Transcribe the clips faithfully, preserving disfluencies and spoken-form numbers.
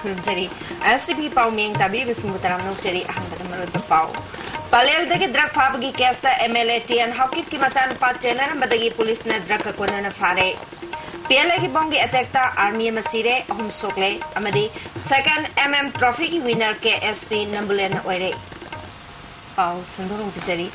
ꯈꯨꯔꯨꯝꯖꯔꯤ꯫ ꯑꯦꯁ T V ꯄꯥꯎ ꯃꯤꯌꯦꯡ ꯇꯥꯕꯤꯔꯤꯕꯁꯤꯡꯕꯨ ꯇꯔꯥꯝꯅ ꯑꯣꯛꯆꯔꯤ꯫ ꯑꯍꯥꯟꯕꯗ ꯃꯔꯨꯑꯣꯏꯕ ꯄꯥꯎ꯫ ꯄꯂꯦꯜꯗꯒꯤ ꯗ꯭ꯔꯒ ꯐꯥꯕꯒꯤ ꯀꯦꯁꯇ M L A T N ꯍꯥꯎꯀꯤꯞꯀꯤ ꯃꯆꯥꯅꯨꯄꯥ ꯆꯦꯟꯅꯔꯝꯕꯗꯒꯤ ꯄꯨꯂꯤꯁꯅ ꯗ꯭ꯔꯒ ꯀꯣꯟꯅꯅ ꯐꯥꯔꯦ꯫ ꯄꯤ ꯑꯦꯜ ꯑꯦꯒꯤ ꯕꯣꯝꯒꯤ ꯑꯦꯇꯦꯛꯇ ꯑꯥꯔꯃꯤ ꯑꯃ ꯁꯤꯔꯦ, ꯑꯍꯨꯝ ꯁꯣꯛꯂꯦ ꯑꯃꯗꯤ ꯁꯦꯀꯦꯟ ꯑꯦꯝ ꯑꯦꯝ ꯇ꯭ꯔꯣꯐꯤꯒꯤ ꯋꯤꯅꯔ ꯀꯦ ꯑꯦꯁ ꯁꯤ ꯅꯝꯕꯨꯂꯦꯟꯅ ꯑꯣꯏꯔꯦ꯫ ꯄꯥꯎ ꯁꯟꯗꯣꯛꯅ ꯄꯤꯖꯔꯤ꯫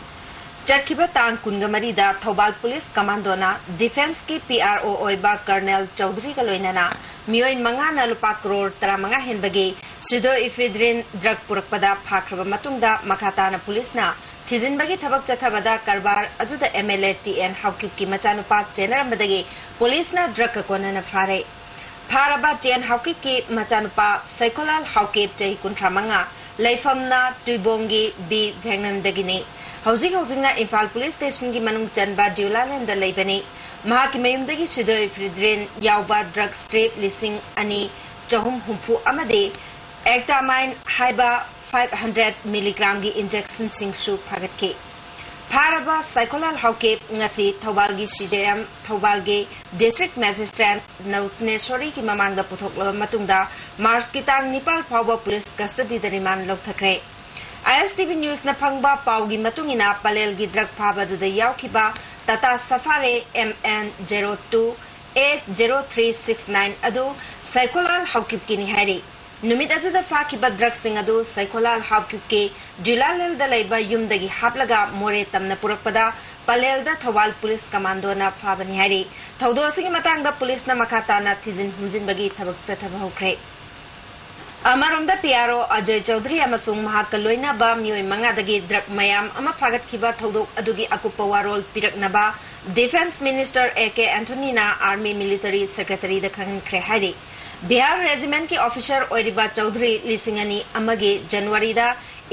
ꯆꯠꯈꯤꯕ ꯇꯥꯡ ꯀꯨꯟꯒ ꯃꯔꯤꯗ ꯊꯧꯕꯥꯜ ꯄꯨꯂꯤꯁ ꯀꯃꯥꯟꯗꯣꯅ ꯗꯤꯐꯦꯟꯁꯀꯤ ꯄꯤ ꯑꯥꯔ ꯑꯣ ꯑꯣꯏꯕ ꯀꯔꯅꯦꯜ ꯆꯧꯙꯨꯔꯤꯒ ꯂꯣꯏꯅꯅ ꯃꯤꯑꯣꯏ ꯃꯉꯥꯅ ꯂꯨꯄꯥ ꯀ꯭ꯔꯣꯔ ꯇꯔꯥꯃꯉꯥ ꯍꯦꯟꯕꯒꯤ ꯁ꯭ꯌꯨꯗꯣꯏꯐ꯭ꯔꯤꯗ꯭ꯔꯤꯟ ꯗ꯭ꯔꯒ ꯄꯨꯔꯛꯄꯗ ꯐꯥꯈ꯭ꯔꯕ ꯃꯇꯨꯡꯗ ꯃꯈꯥ ꯇꯥꯅ ꯄꯨꯂꯤꯁꯅ ꯊꯤꯖꯤꯟꯕꯒꯤ ꯊꯕꯛ ꯆꯠꯊꯕꯗ ꯀꯔꯕꯥꯔ ꯑꯗꯨꯗ M L A T N ꯍꯥꯎꯀꯤꯞꯀꯤ ꯃꯆꯥꯅꯨꯄꯥ ꯆꯦꯟꯅꯔꯝꯕꯗꯒꯤ ꯄꯨꯂꯤꯁꯅ ꯗ꯭ꯔꯒ ꯀꯣꯟꯅꯅ ꯐꯥꯔꯦ꯫ ꯐꯥꯔꯕ ꯇꯤ ꯑꯦꯟ ꯍꯥꯎꯀꯤꯞꯀꯤ ꯃꯆꯥꯅꯨꯄꯥ ꯁꯩꯈꯣꯂꯥꯜ ꯍꯥꯎꯀꯤꯞ, ꯆꯍꯤ ꯀꯨꯟꯊ꯭ꯔꯥ ꯃꯉꯥ, ꯂꯩꯐꯝꯅ ꯇꯨꯏꯕꯣꯡꯒꯤ ꯕꯤ ꯚꯦꯡꯅꯝꯗꯒꯤꯅꯤ꯫ ꯍꯧꯖꯤꯛ ꯍꯧꯖꯤꯛꯅ ꯏꯝꯐꯥꯜ ꯄꯨꯂꯤꯁ ꯁ꯭ꯇꯦꯁꯟꯒꯤ ꯃꯅꯨꯡ ꯆꯟꯕ ꯗ꯭ꯌꯨꯂꯥꯂꯦꯟꯗ ꯂꯩꯕꯅꯤ꯫ ꯃꯍꯥꯛꯀꯤ ꯃꯌꯨꯝꯗꯒꯤ ꯁ꯭ꯌꯨꯗꯣꯏꯐ꯭ꯔꯤꯗ꯭ꯔꯤꯟ ꯌꯥꯎꯕ ꯗ꯭ꯔꯒ ꯁ꯭ꯇ꯭ꯔꯤꯞ ꯂꯤꯁꯤꯡ ꯑꯅꯤ ꯆꯍꯨꯝ ꯍꯨꯝꯐꯨ ꯑꯃꯗꯤ ꯑꯦꯛꯇꯥꯃꯥꯏꯟ ꯍꯥꯏꯕ ꯐꯥꯏꯚ ꯍꯟꯗ꯭ꯔꯦꯠ ꯃꯤꯂꯤꯒ꯭ꯔꯥꯝꯒꯤ ꯏꯟꯖꯦꯛꯁꯟꯁꯤꯡꯁꯨ ꯐꯥꯒꯠꯈꯤ꯫ ꯐꯥꯔꯕ ꯁꯩꯈꯣꯂꯥꯜ ꯍꯥꯎꯀꯤꯞ ꯉꯁꯤ ꯊꯧꯕꯥꯜꯒꯤ ꯁꯤ ꯖꯦ ꯑꯦꯝ ꯊꯧꯕꯥꯜꯒꯤ ꯗꯤꯁꯇ꯭ꯔꯤꯛ ꯃꯦꯖꯤꯁꯇ꯭ꯔꯦꯠ ꯅꯧꯇꯅꯦꯁꯣꯔꯤꯒꯤ ꯃꯃꯥꯡꯗ ꯄꯨꯊꯣꯛꯂꯕ ꯃꯇꯨꯡꯗ ꯃꯥꯔꯆꯀꯤ ꯇꯥꯡ ꯅꯤꯄꯥꯜ ꯐꯥꯎꯕ ꯄꯨꯂꯤꯁ ꯀꯁꯇꯗꯤꯗ ꯔꯤꯃꯥꯟ ꯂꯧꯊꯈ꯭ꯔꯦ꯫ ꯑꯥꯏ ꯑꯦꯁ ꯇꯤ ꯚꯤ ꯅ꯭ꯌꯨꯁꯅ ꯐꯪꯕ ꯄꯥꯎꯒꯤ ꯃꯇꯨꯡ ꯏꯟꯅ ꯄꯂꯦꯜꯒꯤ ꯗ꯭ꯔꯒ ꯐꯥꯕ ꯑꯗꯨꯗ ꯌꯥꯎꯈꯤꯕ Tata Safari M N zero two eight zero three six nine ꯑꯗꯨ ꯁꯩꯈꯣꯂꯥꯜ ꯍꯥꯎꯀꯤꯞꯀꯤꯅꯤ ꯍꯥꯏꯔꯤ꯫ ꯅꯨꯃꯤꯠ ꯑꯗꯨꯗ ꯐꯥꯈꯤꯕ ꯗ꯭ꯔꯒꯁꯤꯡ ꯑꯗꯨ ꯁꯩꯈꯣꯂꯥꯜ ꯍꯥꯎꯀꯤꯞꯀꯤ ꯗ꯭ꯌꯨꯂꯥꯂꯦꯜꯗ ꯂꯩꯕ ꯌꯨꯝꯗꯒꯤ ꯍꯥꯞꯂꯒ ꯃꯣꯔꯦ ꯇꯝꯅ ꯄꯨꯔꯛꯄꯗ ꯄꯂꯦꯜꯗ ꯊꯧꯕꯥꯜ ꯄꯨꯂꯤꯁ ꯀꯃꯥꯟꯗꯣꯅ ꯐꯥꯕꯅꯤ ꯍꯥꯏꯔꯤ꯫ ꯊꯧꯗꯣꯛ ꯑꯁꯤꯒꯤ ꯃꯇꯥꯡꯗ ꯄꯨꯂꯤꯁꯅ ꯃꯈꯥ ꯇꯥꯅ ꯊꯤꯖꯤꯟ ꯍꯨꯝꯖꯤꯟꯕꯒꯤ ꯊꯕꯛ ꯆꯠꯊꯕ ꯍꯧꯈ꯭ꯔꯦ꯫ ꯑꯃꯔꯣꯝꯗ, ꯄꯤ ꯑꯥꯔ ꯑꯣ ꯑꯖꯣꯏ ꯆꯧꯙꯨꯔꯤ ꯑꯃꯁꯨꯡ ꯃꯍꯥꯛꯀ ꯂꯣꯏꯅꯕ ꯃꯤꯑꯣꯏ ꯃꯉꯥꯗꯒꯤ ꯗ꯭ꯔꯒ ꯃꯌꯥꯝ ꯑꯃ ꯐꯥꯒꯠꯈꯤꯕ ꯊꯧꯗꯣꯛ ꯑꯗꯨꯒꯤ ꯑꯀꯨꯞꯄ ꯋꯥꯔꯣꯜ ꯄꯤꯔꯛꯅꯕ ꯗꯤꯐꯦꯟꯁ ꯃꯤꯅꯤꯁꯇꯔ ꯑꯦ ꯀꯦ ꯑꯦꯟꯊꯣꯅꯤꯅ ꯑꯥꯔꯃꯤ ꯃꯤꯂꯤꯇꯔꯤ ꯁꯦꯀ꯭ꯔꯦꯇꯔꯤꯗ ꯈꯪꯍꯟꯈ꯭ꯔꯦ ꯍꯥꯏꯔꯤ꯫ ꯕꯤꯍꯥꯔ ꯔꯦꯖꯤꯃꯦꯟꯠꯀꯤ ꯑꯣꯐꯤꯁꯔ ꯑꯣꯏꯔꯤꯕ ꯆꯧꯙꯨꯔꯤ ꯂꯤꯁꯤꯡ ꯑꯅꯤ ꯑꯃꯒꯤ ꯖꯅꯋꯥꯔꯤꯗ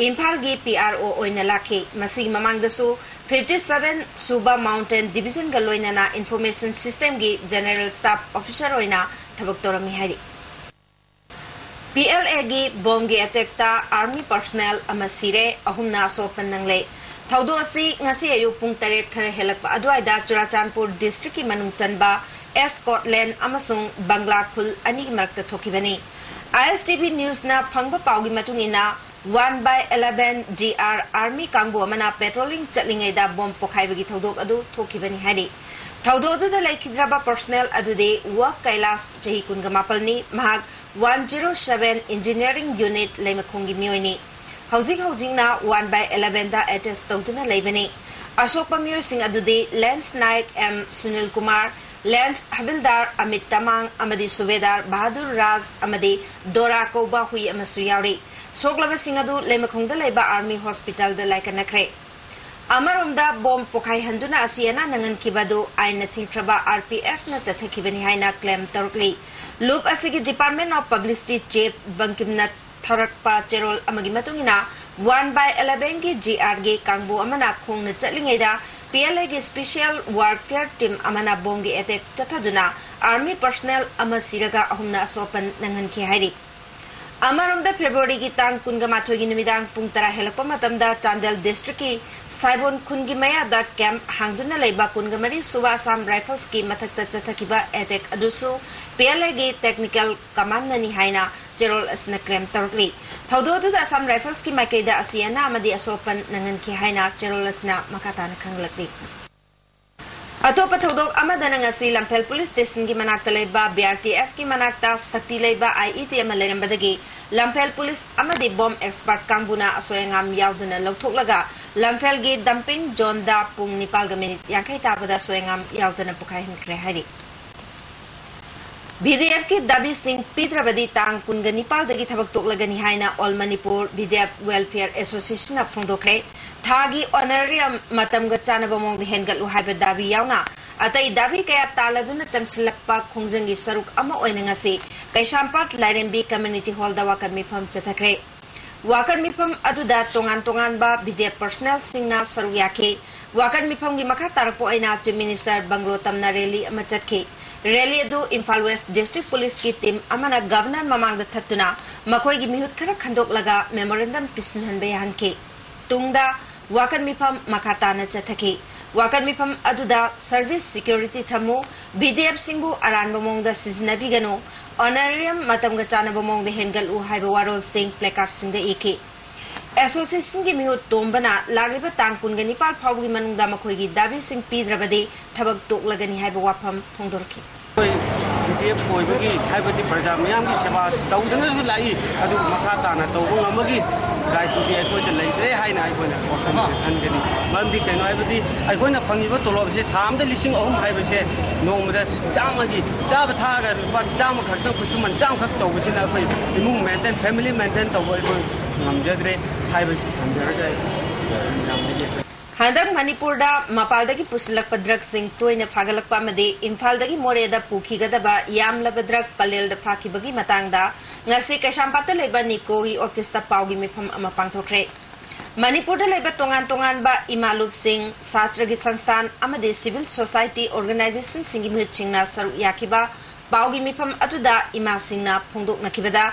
ꯏꯝꯐꯥꯜꯒꯤ ꯄꯤ ꯑꯥꯔ ꯑꯣ ꯑꯣꯏꯅ ꯂꯥꯛꯈꯤ꯫ ꯃꯁꯤꯒꯤ ꯃꯃꯥꯡꯗꯁꯨ ꯐꯤꯐꯇꯤ ꯁꯚꯦꯟ ꯁꯨꯕ ꯃꯥꯎꯟꯇꯦꯟ ꯗꯤꯕꯤꯖꯟꯒ ꯂꯣꯏꯅꯅ ꯏꯟꯐꯣꯔꯃꯦꯁꯟ ꯁꯤꯁꯇꯦꯝꯒꯤ ꯖꯦꯅꯔꯦꯜ ꯁ꯭ꯇꯥꯐ ꯑꯣꯐꯤꯁꯔ ꯑꯣꯏꯅ ꯊꯕꯛ ꯇꯧꯔꯝꯃꯤ ꯍꯥꯏꯔꯤ꯫ ꯄꯤ ꯑꯦꯜ ꯑꯦꯒꯤ ꯕꯣꯝꯒꯤ ꯑꯦꯇꯦꯛꯇ ꯑꯥꯔꯃꯤ ꯄꯔꯁꯣꯅꯦꯜ ꯑꯃ ꯁꯤꯔꯦ, ꯑꯍꯨꯝꯅ ꯑꯁꯣꯛꯄ ꯅꯪꯂꯦ꯫ ꯊꯧꯗꯣꯛ ꯑꯁꯤ ꯉꯁꯤ ꯑꯌꯨꯛ ꯄꯨꯡ ꯇꯔꯦꯠ ꯈꯔ ꯍꯦꯜꯂꯛꯄ ꯑꯗꯨꯋꯥꯏꯗ ꯆꯨꯔꯥꯆꯥꯟꯄꯨꯔ ꯗꯤꯁꯇ꯭ꯔꯤꯛꯀꯤ ꯃꯅꯨꯡ ꯆꯟꯕ ꯑꯦꯁꯀꯣꯠꯂꯦꯟ ꯑꯃꯁꯨꯡ ꯕꯪꯒ꯭ꯂꯥ ꯈꯨꯜ ꯑꯅꯤꯒꯤ ꯃꯔꯛꯇ ꯊꯣꯛꯈꯤꯕꯅꯤ꯫ ISTV Newsꯅ ꯐꯪꯕ ꯄꯥꯎꯒꯤ ꯃꯇꯨꯡ ꯏꯟꯅ, One by Eleven GR Army ꯀꯥꯡꯕꯨ ꯑꯃꯅ patrolling ꯆꯠꯂꯤꯉꯩꯗ ꯕꯣꯝ ꯄꯣꯈꯥꯏꯕꯒꯤ ꯊꯧꯗꯣꯛ ꯑꯗꯨ ꯊꯣꯛꯈꯤꯕꯅꯤ ꯍꯥꯏꯔꯤ꯫ ꯊꯧꯗꯣꯛ ꯑꯗꯨꯗ ꯂꯩꯈꯤꯗ꯭ꯔꯕ personnel ꯑꯗꯨꯗꯤ ꯋꯥꯛ ꯀꯩꯂꯥꯁ, ꯆꯍꯤ ꯀꯨꯟꯒ ꯃꯥꯄꯜꯅꯤ, ꯃꯍꯥꯛ One Zero Seven Engineering Unit ꯂꯩꯃꯈꯣꯡꯒꯤ ꯃꯤꯑꯣꯏꯅꯤ꯫ ꯍꯧꯖꯤꯛ ꯍꯧꯖꯤꯛꯅ One by Elevenꯗ attach ꯇꯧꯗꯨꯅ ꯂꯩꯕꯅꯤ꯫ ꯑꯁꯣꯛꯄ ꯃꯤꯑꯣꯏꯁꯤꯡ ꯑꯗꯨꯗꯤ Lance Naik, M Sunil Kumar, Lance Havildar Amit Tamang ꯑꯃꯗꯤ Subedar Bahadur Raj ꯑꯃꯗꯤ ꯗꯣꯔꯥ ꯀꯧꯕ ꯍꯨꯏ ꯑꯃꯁꯨ ꯌꯥꯎꯔꯤ꯫ ꯁꯣꯛꯂꯕꯁꯤꯡ ꯑꯗꯨ ꯂꯩꯃꯈꯣꯡꯗ ꯂꯩꯕ Army Hospitalꯗ ꯂꯥꯏꯀꯠꯅꯈ꯭ꯔꯦ꯫ ꯑꯃꯔꯣꯝꯗ, ꯕꯣꯝ ꯄꯣꯈꯥꯏꯍꯟꯗꯨꯅ ꯑꯁꯤ ꯑꯅꯥ ꯅꯪꯍꯟꯈꯤꯕ ꯑꯗꯨ ꯑꯥꯏꯟꯅ ꯊꯤꯡꯈ꯭ꯔꯕ RPFꯅ ꯆꯠꯊꯈꯤꯕꯅꯤ ꯍꯥꯏꯅ claim ꯇꯧꯔꯛꯂꯤ꯫ ꯂꯨꯞ ꯑꯁꯤꯒꯤ Department of Publicity Chief ꯕꯪꯀꯤꯝꯅ ꯊꯥꯔꯛꯄ ꯆꯦꯔꯣꯜ ꯑꯃꯒꯤ ꯃꯇꯨꯡ ꯏꯟꯅ, One by Elevenꯒꯤ GRꯒꯤ ꯀꯥꯡꯕꯨ ꯑꯃꯅ ꯈꯣꯡꯅ ꯆꯠꯂꯤꯉꯩꯗ PLAꯒꯤ Special Warfare Team ꯑꯃꯅ ꯕꯣꯝꯒꯤ attack ꯆꯠꯊꯗꯨꯅ Army personnel ꯑꯃ ꯁꯤꯔꯒ ꯑꯍꯨꯝꯅ ꯑꯁꯣꯛ ꯑꯄꯟ ꯅꯪꯍꯟꯈꯤ ꯍꯥꯏꯔꯤ꯫ ꯑꯃꯔꯣꯝꯗ, Februaryꯒꯤ ꯇꯥꯡ ꯀꯨꯟꯒ ꯃꯥꯊꯣꯏꯒꯤ ꯅꯨꯃꯤꯗꯥꯡ ꯄꯨꯡ ꯇꯔꯥ ꯍꯦꯜꯂꯛꯄ ꯃꯇꯝꯗ Chandel Districtꯀꯤ ꯁꯥꯏꯕꯣꯟ ꯈꯨꯟꯒꯤ ꯃꯌꯥꯗ camp ꯍꯥꯡꯗꯨꯅ ꯂꯩꯕ ꯀꯨꯟꯒ ꯃꯔꯤ ꯁꯨꯕ Assam Riflesꯀꯤ ꯃꯊꯛꯇ ꯆꯠꯊꯈꯤꯕ attack ꯑꯗꯨꯁꯨ PLAꯒꯤ Technical Commandꯅꯅꯤ ꯍꯥꯏꯅ ꯆꯦꯔꯣꯜ ꯑꯁꯤꯅ claim ꯇꯧꯔꯛꯂꯤ꯫ ꯊꯧꯗꯣꯛ ꯑꯗꯨꯗ Assam Riflesꯀꯤ ꯃꯥꯏꯀꯩꯗ ꯑꯁꯤ ꯑꯅꯥ ꯑꯃꯗꯤ ꯑꯁꯣꯛ ꯑꯄꯟ ꯅꯪꯍꯟꯈꯤ ꯍꯥꯏꯅ ꯆꯦꯔꯣꯜ ꯑꯁꯤꯅ ꯃꯈꯥ ꯇꯥꯅ ꯈꯪꯍꯜꯂꯛꯂꯤ꯫ ꯑꯇꯣꯞꯄ ꯊꯧꯗꯣꯛ ꯑꯃꯗꯅ, ꯉꯁꯤ ꯂꯝꯐꯦꯜ police stationꯒꯤ ꯃꯅꯥꯛꯇ ꯂꯩꯕ BRTFꯀꯤ ꯃꯅꯥꯛꯇ ꯁꯛꯇꯤ ꯂꯩꯕ IED ꯑꯃ ꯂꯩꯔꯝꯕꯗꯒꯤ ꯂꯝꯐꯦꯜ police ꯑꯃꯗꯤ bomb expert ꯀꯥꯡꯕꯨꯅ ꯑꯁꯣꯏ ꯑꯉꯥꯝ ꯌꯥꯎꯗꯅ ꯂꯧꯊꯣꯛꯂꯒ ꯂꯝꯐꯦꯜꯒꯤ dumping zoneꯗ ꯄꯨꯡ ꯅꯤꯄꯥꯜꯒ minute ꯌꯥꯡꯈꯩ ꯇꯥꯕꯗ ꯑꯁꯣꯏ ꯑꯉꯥꯝ ꯌꯥꯎꯗꯅ ꯄꯣꯈꯥꯏꯍꯟꯈ꯭ꯔꯦ ꯍꯥꯏꯔꯤ꯫ VDFꯀꯤ ꯗꯥꯕꯤꯁꯤꯡ ꯄꯤꯗ꯭ꯔꯕꯗꯤ ꯇꯥꯡ ꯀꯨꯟꯒ ꯅꯤꯄꯥꯜꯗꯒꯤ ꯊꯕꯛ ꯇꯣꯛꯂꯒꯅꯤ ꯍꯥꯏꯅ All Manipur VDF Welfare Associationꯅ ꯐꯣꯡꯗꯣꯛꯈ꯭ꯔꯦ꯫ ꯊꯥꯒꯤ honorarium ꯃꯇꯝꯒ ꯆꯥꯟꯅꯕ ꯃꯑꯣꯡꯗ ꯍꯦꯟꯒꯠꯂꯨ ꯍꯥꯏꯕ ꯗꯥꯕꯤ ꯌꯥꯎꯅ ꯑꯇꯩ ꯗꯥꯕꯤ ꯀꯌꯥ ꯇꯥꯜꯂꯗꯨꯅ ꯆꯪꯁꯤꯜꯂꯛꯄ ꯈꯣꯡꯖꯪꯒꯤ ꯁꯔꯨꯛ ꯑꯃ ꯑꯣꯏꯅ ꯉꯁꯤ ꯀꯩꯁꯥꯝꯄꯥꯠ ꯂꯥꯏꯔꯦꯝꯕꯤ Community Hallꯗ ꯋꯥꯀꯠ ꯃꯤꯐꯝ ꯆꯠꯊꯈ꯭ꯔꯦ꯫ ꯋꯥꯀꯠ ꯃꯤꯐꯝ ꯑꯗꯨꯗ ꯇꯣꯉꯥꯟ ꯇꯣꯉꯥꯟꯕ VDF personnelꯁꯤꯡꯅ ꯁꯔꯨꯛ ꯌꯥꯈꯤ꯫ ꯋꯥꯀꯠ ꯃꯤꯐꯝꯒꯤ ꯃꯈꯥ ꯇꯥꯔꯛꯄ ꯑꯣꯏꯅ Chief Minister ꯕꯪꯒ꯭ꯂꯣ ꯇꯝꯅ rally ꯑꯃ ꯆꯠꯈꯤ꯫ Rally ꯑꯗꯨ Imphal West District Policeꯀꯤ team ꯑꯃꯅ Governor ꯃꯃꯥꯡꯗ ꯊꯠꯇꯨꯅ ꯃꯈꯣꯏꯒꯤ ꯃꯤꯍꯨꯠ ꯈꯔ ꯈꯟꯗꯣꯛꯂꯒ memorandum ꯄꯤꯁꯤꯟꯍꯟꯕ ꯌꯥꯍꯟꯈꯤ꯫ ꯇꯨꯡꯗ ꯋꯥꯀꯠ ꯃꯤꯐꯝ ꯃꯈꯥ ꯇꯥꯅ ꯆꯠꯊꯈꯤ꯫ ꯋꯥꯀꯠ ꯃꯤꯐꯝ ꯑꯗꯨꯗ service security ꯊꯝꯃꯨ, ꯕꯤꯗꯤꯑꯦꯐꯁꯤꯡꯕꯨ ꯑꯔꯥꯟꯕ ꯃꯑꯣꯡꯗ ꯁꯤꯖꯤꯟꯅꯕꯤꯒꯅꯨ, honorarium ꯃꯇꯝꯒ ꯆꯥꯟꯅꯕ ꯃꯑꯣꯡꯗ ꯍꯦꯟꯒꯠꯂꯨ ꯍꯥꯏꯕ ꯋꯥꯔꯣꯜꯁꯤꯡ placardꯁꯤꯡꯗ ꯏꯈꯤ꯫ Associationꯒꯤ ꯃꯤꯍꯨꯠ ꯇꯣꯝꯕꯅ ꯂꯥꯛꯂꯤꯕ ꯇꯥꯡ ꯀꯨꯟꯒ ꯅꯤꯄꯥꯜ ꯐꯥꯎꯕꯒꯤ ꯃꯅꯨꯡꯗ ꯃꯈꯣꯏꯒꯤ ꯗꯥꯕꯤꯁꯤꯡ ꯄꯤꯗ꯭ꯔꯕꯗꯤ ꯊꯕꯛ ꯇꯣꯛꯂꯒꯅꯤ ꯍꯥꯏꯕ ꯋꯥꯐꯝ ꯐꯣꯡꯗꯣꯔꯛꯈꯤ꯫ ꯑꯩꯈꯣꯏ ꯕꯤꯗꯤꯑꯦꯐ ꯑꯣꯏꯕꯒꯤ, ꯍꯥꯏꯕꯗꯤ ꯄ꯭ꯔꯖꯥ ꯃꯤꯌꯥꯝꯒꯤ ꯁꯦꯕꯥ ꯇꯧꯗꯨꯅꯁꯨ ꯂꯥꯛꯏ, ꯑꯗꯨꯕꯨ ꯃꯈꯥ ꯇꯥꯅ ꯇꯧꯕ ꯉꯝꯕꯒꯤ ꯔꯥꯏꯠꯇꯨꯗꯤ ꯑꯩꯈꯣꯏꯗ ꯂꯩꯇ꯭ꯔꯦ ꯍꯥꯏꯅ ꯑꯩꯈꯣꯏꯅ ꯋꯥꯈꯜ ꯈꯟꯒꯅꯤ꯫ ꯃꯔꯝꯗꯤ ꯀꯩꯅꯣ ꯍꯥꯏꯕꯗꯤ ꯑꯩꯈꯣꯏꯅ ꯐꯪꯉꯤꯕ ꯇꯣꯂꯣꯞꯁꯦ ꯊꯥ ꯑꯃꯗ ꯂꯤꯁꯤꯡ ꯑꯍꯨꯝ ꯍꯥꯏꯕꯁꯦ ꯅꯣꯡꯃꯗ ꯆꯥꯝꯃꯒꯤ ꯆꯥꯕ ꯊꯛꯑꯒ ꯂꯨꯄꯥ ꯆꯥꯝꯃ ꯈꯛꯇꯪ, ꯈꯨꯠꯁꯨꯃꯟ ꯆꯥꯝꯃ ꯈꯛ ꯇꯧꯕꯁꯤꯅ ꯑꯩꯈꯣꯏ ꯏꯃꯨꯡ maintain, family maintain ꯇꯧꯕ ꯑꯩꯈꯣꯏ ꯉꯝꯖꯗ꯭ꯔꯦ ꯍꯥꯏꯕꯁꯤ ꯊꯝꯖꯔꯒ ꯑꯩ ꯃꯌꯥꯝꯗꯒꯤ ꯑꯩꯈꯣꯏ ꯍꯟꯗꯛ ꯃꯅꯤꯄꯨꯔꯗ ꯃꯄꯥꯟꯗꯒꯤ ꯄꯨꯁꯤꯜꯂꯛꯄ ꯗ꯭ꯔꯒꯁꯤꯡ ꯇꯣꯏꯅ ꯐꯥꯒꯠꯂꯛꯄ ꯑꯃꯗꯤ ꯏꯝꯐꯥꯜꯗꯒꯤ ꯃꯣꯔꯦꯗ ꯄꯨꯈꯤꯒꯗꯕ ꯌꯥꯝꯂꯕ ꯗ꯭ꯔꯒ ꯄꯂꯦꯜꯗ ꯐꯥꯈꯤꯕꯒꯤ ꯃꯇꯥꯡꯗ ꯉꯁꯤ ꯀꯩꯁꯥꯝꯄꯥꯠꯇ ꯂꯩꯕ ꯅꯤꯞꯀꯣꯒꯤ ꯑꯣꯐꯤꯁꯇ ꯄꯥꯎꯒꯤ ꯃꯤꯐꯝ ꯑꯃ ꯄꯥꯡꯊꯣꯛꯈ꯭ꯔꯦ꯫ ꯃꯅꯤꯄꯨꯔꯗ ꯂꯩꯕ ꯇꯣꯉꯥꯟ ꯇꯣꯉꯥꯟꯕ ꯏꯃꯥꯂꯨꯞꯁꯤꯡ, ꯁꯥꯇ꯭ꯔꯒꯤ ꯁꯪꯁꯊꯥꯟ ꯑꯃꯗꯤ civil society organizationꯁꯤꯡꯒꯤ ꯃꯤꯍꯨꯠꯁꯤꯡꯅ ꯁꯔꯨꯛ ꯌꯥꯈꯤꯕ ꯄꯥꯎꯒꯤ ꯃꯤꯐꯝ ꯑꯗꯨꯗ ꯏꯃꯥꯁꯤꯡꯅ ꯐꯣꯡꯗꯣꯛꯅꯈꯤꯕꯗ,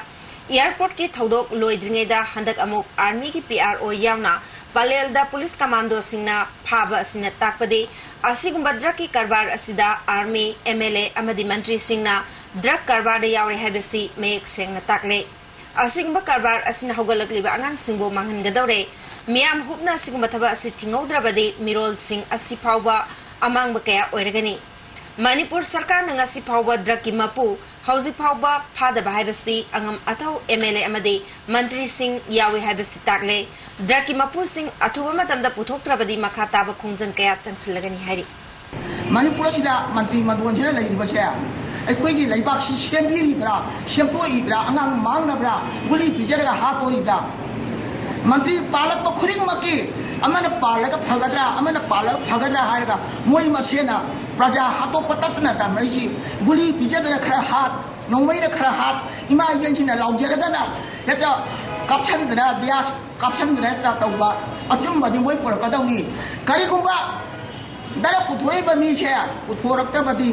airportꯀꯤ ꯊꯧꯗꯣꯛ ꯂꯣꯏꯗ꯭ꯔꯤꯉꯩꯗ ꯍꯟꯗꯛ ꯑꯃꯨꯛ armyꯒꯤ P R O ꯌꯥꯎꯅ ꯄꯂꯦꯜꯗ police commandoꯁꯤꯡꯅ ꯐꯥꯕ ꯑꯁꯤꯅ ꯇꯥꯛꯄꯗꯤ ꯑꯁꯤꯒꯨꯝꯕ ꯗ꯭ꯔꯒꯀꯤ ꯀꯔꯕꯥꯔ ꯑꯁꯤꯗ army, M L A ꯑꯃꯗꯤ ꯃꯟꯇ꯭ꯔꯤꯁꯤꯡꯅ ꯗ꯭ꯔꯒ ꯀꯔꯕꯥꯔꯗ ꯌꯥꯎꯔꯦ ꯍꯥꯏꯕꯁꯤ ꯃꯌꯦꯛ ꯁꯦꯡꯅ ꯇꯥꯛꯂꯦ꯫ ꯑꯁꯤꯒꯨꯝꯕ ꯀꯔꯕꯥꯔ ꯑꯁꯤꯅ ꯍꯧꯒꯠꯂꯛꯂꯤꯕ ꯑꯉꯥꯡꯁꯤꯡꯕꯨ ꯃꯥꯡꯍꯟꯒꯗꯧꯔꯦ꯫ ꯃꯤꯌꯥꯝ ꯍꯨꯞꯅ ꯑꯁꯤꯒꯨꯝꯕ ꯊꯕꯛ ꯑꯁꯤ ꯊꯤꯡꯍꯧꯗ꯭ꯔꯕꯗꯤ ꯃꯤꯔꯣꯜꯁꯤꯡ ꯑꯁꯤ ꯐꯥꯎꯕ ꯑꯃꯥꯡꯕ ꯀꯌꯥ ꯑꯣꯏꯔꯒꯅꯤ꯫ ꯃꯅꯤꯄꯨꯔ ꯁꯔꯀꯥꯔꯅ ꯉꯁꯤ ꯐꯥꯎꯕ ꯗ꯭ꯔꯒꯀꯤ ꯃꯄꯨ ꯍꯧꯖꯤꯛ ꯐꯥꯎꯕ ꯐꯥꯗꯕ ꯍꯥꯏꯕꯁꯤ ꯑꯉꯝ ꯑꯊꯧ M L A ꯑꯃꯗꯤ ꯃꯟꯇ꯭ꯔꯤꯁꯤꯡ ꯌꯥꯎꯏ ꯍꯥꯏꯕꯁꯤ ꯇꯥꯛꯂꯦ꯫ ꯗ꯭ꯔꯒꯀꯤ ꯃꯄꯨꯁꯤꯡ ꯑꯊꯨꯕ ꯃꯇꯝꯗ ꯄꯨꯊꯣꯛꯇ꯭ꯔꯕꯗꯤ ꯃꯈꯥ ꯇꯥꯕ ꯈꯣꯡꯖꯪ ꯀꯌꯥ ꯆꯪꯁꯤꯜꯂꯒꯅꯤ ꯍꯥꯏꯔꯤ꯫ ꯃꯅꯤꯄꯨꯔ ꯑꯁꯤꯗ ꯃꯟꯇ꯭ꯔꯤ ꯃꯟꯗꯣꯟꯁꯤꯅ ꯂꯩꯔꯤꯕꯁꯦ ꯑꯩꯈꯣꯏꯒꯤ ꯂꯩꯕꯥꯛꯁꯤ ꯁꯦꯝꯕꯤꯔꯤꯕ꯭ꯔꯥ, ꯁꯦꯝꯗꯣꯛꯏꯕ꯭ꯔꯥ, ꯑꯉꯥꯡ ꯃꯥꯡꯅꯕ꯭ꯔꯥ, ꯒꯨꯂꯤ ꯄꯤꯖꯔꯒ ꯍꯥꯠꯇꯣꯔꯤꯕ꯭ꯔꯥ? ꯃꯟꯇ꯭ꯔꯤ ꯄꯥꯜꯂꯛꯄ ꯈꯨꯗꯤꯡꯃꯛꯀꯤ ꯑꯃꯅ ꯄꯥꯜꯂꯒ ꯐꯒꯗ꯭ꯔꯥ, ꯑꯃꯅ ꯄꯥꯜꯂꯒ ꯐꯒꯗ꯭ꯔꯥ ꯍꯥꯏꯔꯒ ꯃꯣꯏ ꯃꯁꯦꯟꯅ ꯄ꯭ꯔꯖꯥ ꯍꯥꯠꯇꯣꯛꯄ ꯇꯠꯇꯅ ꯇꯝꯅꯔꯤꯁꯤ꯫ ꯒꯨꯂꯤ ꯄꯤꯖꯗꯅ ꯈꯔ ꯍꯥꯠ, ꯅꯣꯡꯃꯩꯅ ꯈꯔ ꯍꯥꯠ, ꯏꯃꯥ ꯏꯕꯦꯟꯁꯤꯡꯅ ꯂꯥꯎꯖꯔꯒꯅ ꯍꯦꯛꯇ ꯀꯥꯞꯁꯟꯗꯅ, ꯗꯤꯌꯥꯁ ꯀꯥꯞꯁꯟꯗꯅ ꯍꯦꯛꯇ ꯇꯧꯕ꯫ ꯑꯆꯨꯝꯕꯗꯤ ꯃꯣꯏ ꯄꯨꯔꯛꯀꯗꯧꯅꯤ꯫ ꯀꯔꯤꯒꯨꯝꯕ ꯗꯔꯛ ꯄꯨꯊꯣꯔꯛꯏꯕ ꯃꯤꯁꯦ ꯄꯨꯊꯣꯔꯛꯇꯕꯗꯤ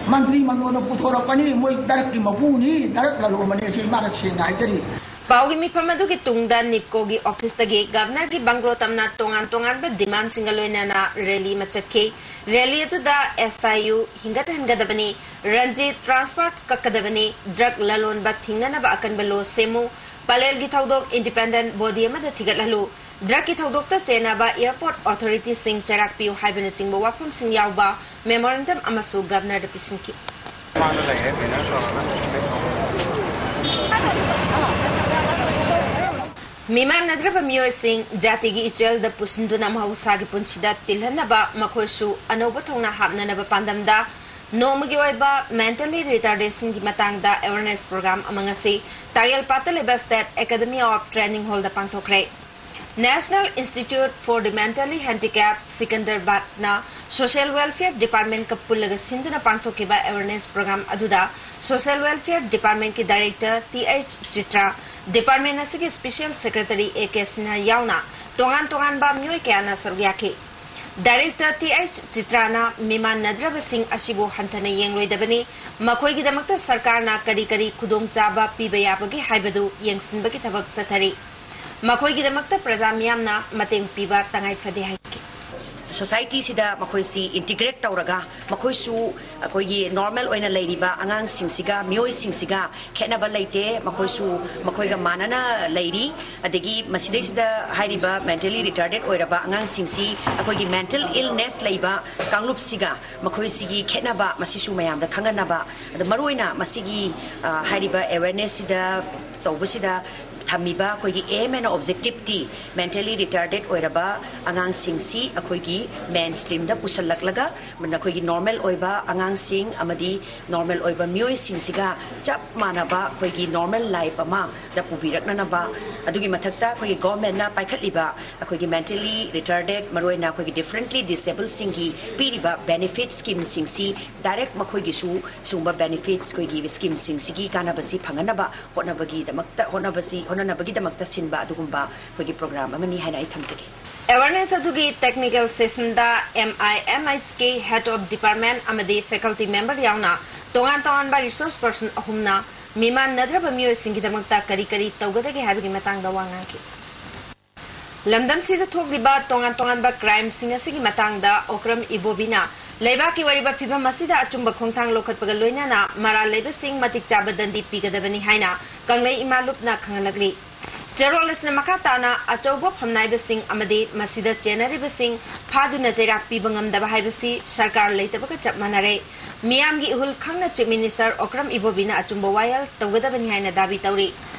ꯃꯟꯇ꯭ꯔꯤ ꯃꯟꯗꯣꯟꯅ ꯄꯨꯊꯣꯔꯛꯄꯅꯤ, ꯃꯣꯏ ꯗꯔꯛꯀꯤ ꯃꯄꯨꯅꯤ, ꯗꯔꯛ ꯂꯂꯣꯟꯕꯅꯤ, ꯑꯁꯤ ꯏꯃꯥꯅ ꯁꯦꯡꯅ ꯍꯥꯏꯖꯔꯤ꯫ ꯄꯥꯎꯒꯤ ꯃꯤꯐꯝ ꯑꯗꯨꯒꯤ ꯇꯨꯡꯗ ꯅꯤꯞꯀꯣꯒꯤ ꯑꯣꯐꯤꯁꯇꯒꯤ ꯒꯕꯅꯔꯒꯤ ꯕꯪꯒ꯭ꯂꯣ ꯇꯝꯅ ꯇꯣꯉꯥꯟ ꯇꯣꯉꯥꯟꯕ ꯗꯤꯃꯥꯟꯁꯤꯡꯒ ꯂꯣꯏꯅꯅ ꯔꯦꯂꯤ ꯑꯃ ꯆꯠꯈꯤ꯫ ꯔꯦꯂꯤ ꯑꯗꯨꯗ SIU ꯍꯤꯡꯒꯠꯍꯟꯒꯗꯕꯅꯤ, ꯔꯟꯖꯤꯠ ꯇ꯭ꯔꯥꯟꯁꯐꯔ ꯀꯛꯀꯗꯕꯅꯤ, ꯗ꯭ꯔꯒ ꯂꯂꯣꯟꯕ ꯊꯤꯡꯅꯅꯕ ꯑꯀꯟꯕ ꯂꯣ ꯁꯦꯝꯃꯨ, ꯄꯂꯦꯜꯒꯤ ꯊꯧꯗꯣꯛ ꯏꯟꯗꯤꯄꯦꯟꯗꯦꯟꯠ ꯕꯣꯗꯤ ꯑꯃꯗ ꯊꯤꯒꯠꯍꯜꯂꯨ, ꯗ꯭ꯔꯒꯀꯤ ꯊꯧꯗꯣꯛꯇ ꯆꯦꯟꯅꯕ ꯑꯦꯌꯔꯄꯣꯔꯠ ꯑꯣꯊꯣꯔꯤꯇꯤꯁꯤꯡ ꯆꯩꯔꯥꯛ ꯄꯤꯌꯨ ꯍꯥꯏꯕꯅꯆꯤꯡꯕ ꯋꯥꯐꯝꯁꯤꯡ ꯌꯥꯎꯕ ꯃꯦꯃꯣꯔꯦꯟꯗꯝ ꯑꯃꯁꯨ ꯒꯕꯅꯔꯗ ꯄꯤꯁꯤꯟꯈꯤ꯫ ꯃꯤꯃꯥꯟꯅꯗ꯭ꯔꯕ ꯃꯤꯑꯣꯏꯁꯤꯡ ꯖꯥꯇꯤꯒꯤ ꯏꯆꯦꯜꯗ ꯄꯨꯁꯤꯟꯗꯨꯅ ꯃꯍꯧꯁꯥꯒꯤ ꯄꯨꯟꯁꯤꯗ ꯇꯤꯜꯍꯟꯅꯕ, ꯃꯈꯣꯏꯁꯨ ꯑꯅꯧꯕ ꯊꯧꯅꯥ ꯍꯥꯞꯅꯅꯕ ꯄꯥꯟꯗꯝꯗ ꯅꯣꯡꯃꯒꯤ ꯑꯣꯏꯕ ꯃꯦꯟꯇꯦꯜꯂꯤ ꯔꯤꯇꯥꯔꯗꯦꯁꯟꯒꯤ ꯃꯇꯥꯡꯗ ꯑꯦꯋꯦꯔꯅꯦꯁ ꯄ꯭ꯔꯣꯒ꯭ꯔꯥꯝ ꯑꯃ ꯉꯁꯤ ꯇꯥꯌꯦꯜꯄꯥꯠꯇ ꯂꯩꯕ ꯁ꯭ꯇꯦꯠ ꯑꯦꯀꯥꯗꯃꯤ ꯑꯣꯐ ꯇ꯭ꯔꯦꯅꯤꯡ ꯍꯣꯜꯗ ꯄꯥꯡꯊꯣꯛꯈ꯭ꯔꯦ꯫ National Institute for the Mentally Handicapped, ꯁꯤꯀꯟꯗꯔꯕꯥꯗꯅ ꯁꯣꯁꯤꯌꯦꯜ ꯋꯦꯜꯐꯤꯌꯔ ꯗꯤꯄꯥꯔꯠꯃꯦꯟꯠꯀ ꯄꯨꯜꯂꯒ ꯁꯤꯟꯗꯨꯅ ꯄꯥꯡꯊꯣꯛꯈꯤꯕ ꯑꯦꯋꯦꯔꯅꯦꯁ ꯄ꯭ꯔꯣꯒ꯭ꯔꯥꯝ ꯑꯗꯨꯗ ꯁꯣꯁꯤꯌꯦꯜ ꯋꯦꯜꯐꯤꯌꯔ ꯗꯤꯄꯥꯔꯠꯃꯦꯟꯠꯀꯤ director T H Chitra, department ꯑꯁꯤꯒꯤ special secretary A K Sinha ꯌꯥꯎꯅ ꯇꯣꯉꯥꯟ ꯇꯣꯉꯥꯟꯕ ꯃꯤꯑꯣꯏ ꯀꯌꯥꯅ ꯁꯔꯨꯛ ꯌꯥꯈꯤ꯫ ꯗꯥꯏꯔꯦꯛꯇꯔ ꯇꯤ ꯑꯩꯆ ꯆꯤꯇ꯭ꯔꯥꯅ ꯃꯤꯃꯥꯟꯅꯗ꯭ꯔꯕꯁꯤꯡ ꯑꯁꯤꯕꯨ ꯍꯟꯊꯅ ꯌꯦꯡꯂꯣꯏꯗꯕꯅꯤ, ꯃꯈꯣꯏꯒꯤꯗꯃꯛꯇ ꯁꯔꯀꯥꯔꯅ ꯀꯔꯤ ꯀꯔꯤ ꯈꯨꯗꯣꯡꯆꯥꯕ ꯄꯤꯕ ꯌꯥꯕꯒꯦ ꯍꯥꯏꯕꯗꯨ ꯌꯦꯡꯁꯤꯟꯕꯒꯤ ꯊꯕꯛ ꯆꯠꯊꯔꯤ꯫ ꯃꯈꯣꯏꯒꯤꯗꯃꯛꯇ ꯄ꯭ꯔꯖꯥ ꯃꯤꯌꯥꯝꯅ ꯃꯇꯦꯡ ꯄꯤꯕ ꯇꯉꯥꯏ ꯐꯗꯦ ꯍꯥꯏꯈꯤ꯫ ꯁꯣꯁꯥꯏꯇꯤꯁꯤꯗ ꯃꯈꯣꯏꯁꯤ ꯏꯟꯇꯤꯒ꯭ꯔꯦꯠ ꯇꯧꯔꯒ, ꯃꯈꯣꯏꯁꯨ ꯑꯩꯈꯣꯏꯒꯤ ꯅꯣꯔꯃꯦꯜ ꯑꯣꯏꯅ ꯂꯩꯔꯤꯕ ꯑꯉꯥꯡꯁꯤꯡꯁꯤꯒ ꯃꯤꯑꯣꯏꯁꯤꯡꯁꯤꯒ ꯈꯦꯠꯅꯕ ꯂꯩꯇꯦ꯫ ꯃꯈꯣꯏꯁꯨ ꯃꯈꯣꯏꯒ ꯃꯥꯟꯅꯅ ꯂꯩꯔꯤ꯫ ꯑꯗꯒꯤ ꯃꯁꯤꯗꯩꯁꯤꯗ ꯍꯥꯏꯔꯤꯕ ꯃꯦꯟꯇꯦꯜꯂꯤ ꯔꯤꯇꯥꯔꯗꯦꯠ ꯑꯣꯏꯔꯕ ꯑꯉꯥꯡꯁꯤꯡꯁꯤ ꯑꯩꯈꯣꯏꯒꯤ ꯃꯦꯟꯇꯦꯜ ꯏꯜꯅꯦꯁ ꯂꯩꯕ ꯀꯥꯡꯂꯨꯞꯁꯤꯒ ꯃꯈꯣꯏꯁꯤꯒꯤ ꯈꯦꯠꯅꯕ ꯃꯁꯤꯁꯨ ꯃꯌꯥꯝꯗ ꯈꯪꯍꯟꯅꯕ, ꯑꯗ ꯃꯔꯨꯑꯣꯏꯅ ꯃꯁꯤꯒꯤ, ꯑ, ꯍꯥꯏꯔꯤꯕ ꯑꯦꯋꯦꯔꯅꯦꯁꯁꯤꯗ ꯇꯧꯕꯁꯤꯗ ꯊꯝꯃꯤꯕ ꯑꯩꯈꯣꯏꯒꯤ aim and objectiveꯇꯤ ꯃꯦꯟꯇꯦꯜꯂꯤ ꯔꯤꯇꯥꯔꯗꯦꯠ ꯑꯣꯏꯔꯕ ꯑꯉꯥꯡꯁꯤꯡꯁꯤ ꯑꯩꯈꯣꯏꯒꯤ ꯃꯦꯟ ꯁ꯭ꯇ꯭ꯔꯤꯝꯗ ꯄꯨꯁꯜꯂꯛꯂꯒ ꯅꯈꯣꯏꯒꯤ ꯅꯣꯔꯃꯦꯜ ꯑꯣꯏꯕ ꯑꯉꯥꯡꯁꯤꯡ ꯑꯃꯗꯤ ꯅꯣꯔꯃꯦꯜ ꯑꯣꯏꯕ ꯃꯤꯑꯣꯏꯁꯤꯡꯁꯤꯒ ꯆꯞ ꯃꯥꯟꯅꯕ ꯑꯩꯈꯣꯏꯒꯤ ꯅꯣꯔꯃꯦꯜ ꯂꯥꯏꯐ ꯑꯃꯗ ꯄꯨꯕꯤꯔꯛꯅꯅꯕ, ꯑꯗꯨꯒꯤ ꯃꯊꯛꯇ ꯑꯩꯈꯣꯏꯒꯤ ꯒꯣꯔꯃꯦꯟꯅ ꯄꯥꯏꯈꯠꯂꯤꯕ ꯑꯩꯈꯣꯏꯒꯤ ꯃꯦꯟꯇꯦꯜꯂꯤ ꯔꯤꯇꯥꯔꯗꯦꯠ, ꯃꯔꯨꯑꯣꯏꯅ ꯑꯩꯈꯣꯏꯒꯤ ꯗꯤꯐꯔꯦꯟꯠꯂꯤ ꯗꯤꯁꯦꯕꯜꯁꯤꯡꯒꯤ ꯄꯤꯔꯤꯕ ꯕꯦꯅꯤꯐꯤꯠ ꯁ꯭ꯀꯤꯝꯁꯤꯡꯁꯤ ꯗꯥꯏꯔꯦꯛ ꯃꯈꯣꯏꯒꯤꯁꯨ ꯁꯤꯒꯨꯝꯕ ꯕꯦꯅꯤꯐꯤꯠꯁ, ꯑꯩꯈꯣꯏꯒꯤ ꯁ꯭ꯀꯤꯝꯁꯤꯡꯁꯤꯒꯤ ꯀꯥꯟꯅꯕꯁꯤ ꯐꯪꯍꯟꯅꯕ ꯍꯣꯠꯅꯕꯒꯤꯗꯃꯛꯇ, ꯍꯣꯠꯅꯕꯁꯤ, ꯍꯣꯠꯅꯅꯕꯒꯤꯗꯃꯛꯇ ꯁꯤꯟꯕ ꯑꯗꯨꯒꯨꯝꯕ ꯑꯩꯈꯣꯏꯒꯤ ꯄ꯭ꯔꯣꯒ꯭ꯔꯥꯝ ꯑꯃꯅꯤ ꯍꯥꯏꯅ ꯑꯩ ꯊꯝꯖꯒꯦ꯫ ꯑꯦꯋꯥꯔꯅꯦꯁ ꯑꯗꯨꯒꯤ ꯇꯦꯛꯅꯤꯀꯦꯜ ꯁꯦꯁꯟꯗ ꯑꯦꯝ ꯑꯥꯏ ꯑꯦꯝ ꯑꯩꯆꯀꯤ ꯍꯦꯗ ꯑꯣꯐ ꯗꯤꯄꯥꯔꯠꯃꯦꯟ ꯑꯃꯗꯤ ꯐꯦꯀꯜꯇꯤ ꯃꯦꯝꯕꯔ ꯌꯥꯎꯅ ꯇꯣꯉꯥꯟ ꯇꯣꯉꯥꯟꯕ ꯔꯤꯁꯣꯔꯁ ꯄꯔꯁꯟ ꯑꯍꯨꯝꯅ ꯃꯤꯃꯥꯟꯅꯗ꯭ꯔꯕ ꯃꯤꯑꯣꯏꯁꯤꯡꯒꯤꯗꯃꯛꯇ ꯀꯔꯤ ꯀꯔꯤ ꯇꯧꯒꯗꯒꯦ ꯍꯥꯏꯕꯒꯤ ꯃꯇꯥꯡꯗ ꯋꯥ ꯉꯥꯡꯈꯤ꯫ ꯂꯝꯗꯝꯁꯤꯗ ꯊꯣꯛꯂꯤꯕ ꯇꯣꯉꯥꯟ ꯇꯣꯉꯥꯟꯕ ꯀ꯭ꯔꯥꯏꯝꯁꯤꯡ ꯑꯁꯤꯒꯤ ꯃꯇꯥꯡꯗ ꯑꯣꯀ꯭ꯔꯝ ꯏꯕꯣꯕꯤꯅ ꯂꯩꯕꯥꯛꯀꯤ ꯑꯣꯏꯔꯤꯕ ꯐꯤꯚꯝ ꯑꯁꯤꯗ ꯑꯆꯨꯝꯕ ꯈꯣꯡꯊꯥꯡ ꯂꯧꯈꯠꯄꯒ ꯂꯣꯏꯅꯅ ꯃꯔꯥꯜ ꯂꯩꯕꯁꯤꯡ ꯃꯇꯤꯛ ꯆꯥꯕ ꯗꯟꯗꯤ ꯄꯤꯒꯗꯕꯅꯤ ꯍꯥꯏꯅ ꯀꯪꯂꯩ ꯏꯃꯥ ꯂꯨꯞꯅ ꯈꯪꯍꯜꯂꯛꯂꯤ꯫ ꯆꯦꯔꯣꯜ ꯑꯁꯤꯅ ꯃꯈꯥ ꯇꯥꯅ ꯑꯆꯧꯕ ꯐꯝꯅꯥꯏꯕꯁꯤꯡ ꯑꯃꯗꯤ ꯃꯁꯤꯗ ꯆꯦꯟꯅꯔꯤꯕꯁꯤꯡ ꯐꯥꯗꯨꯅ ꯆꯩꯔꯥꯛ ꯄꯤꯕ ꯉꯝꯗꯕ ꯍꯥꯏꯕꯁꯤ ꯁꯔꯀꯥꯔ ꯂꯩꯇꯕꯒ ꯆꯞ ꯃꯥꯟꯅꯔꯦ꯫ ꯃꯤꯌꯥꯝꯒꯤ ꯏꯍꯨꯜ ꯈꯪꯅ ꯆꯤꯐ ꯃꯤꯅꯤꯁꯇꯔ ꯑꯣꯀ꯭ꯔꯝ ꯏꯕꯣꯕꯤꯅ ꯑꯆꯨꯝꯕ ꯋꯥꯌꯦꯜ ꯇꯧꯒꯗꯕꯅꯤ ꯍꯥꯏꯅ ꯗꯥꯕꯤ ꯇꯧꯔꯤ꯫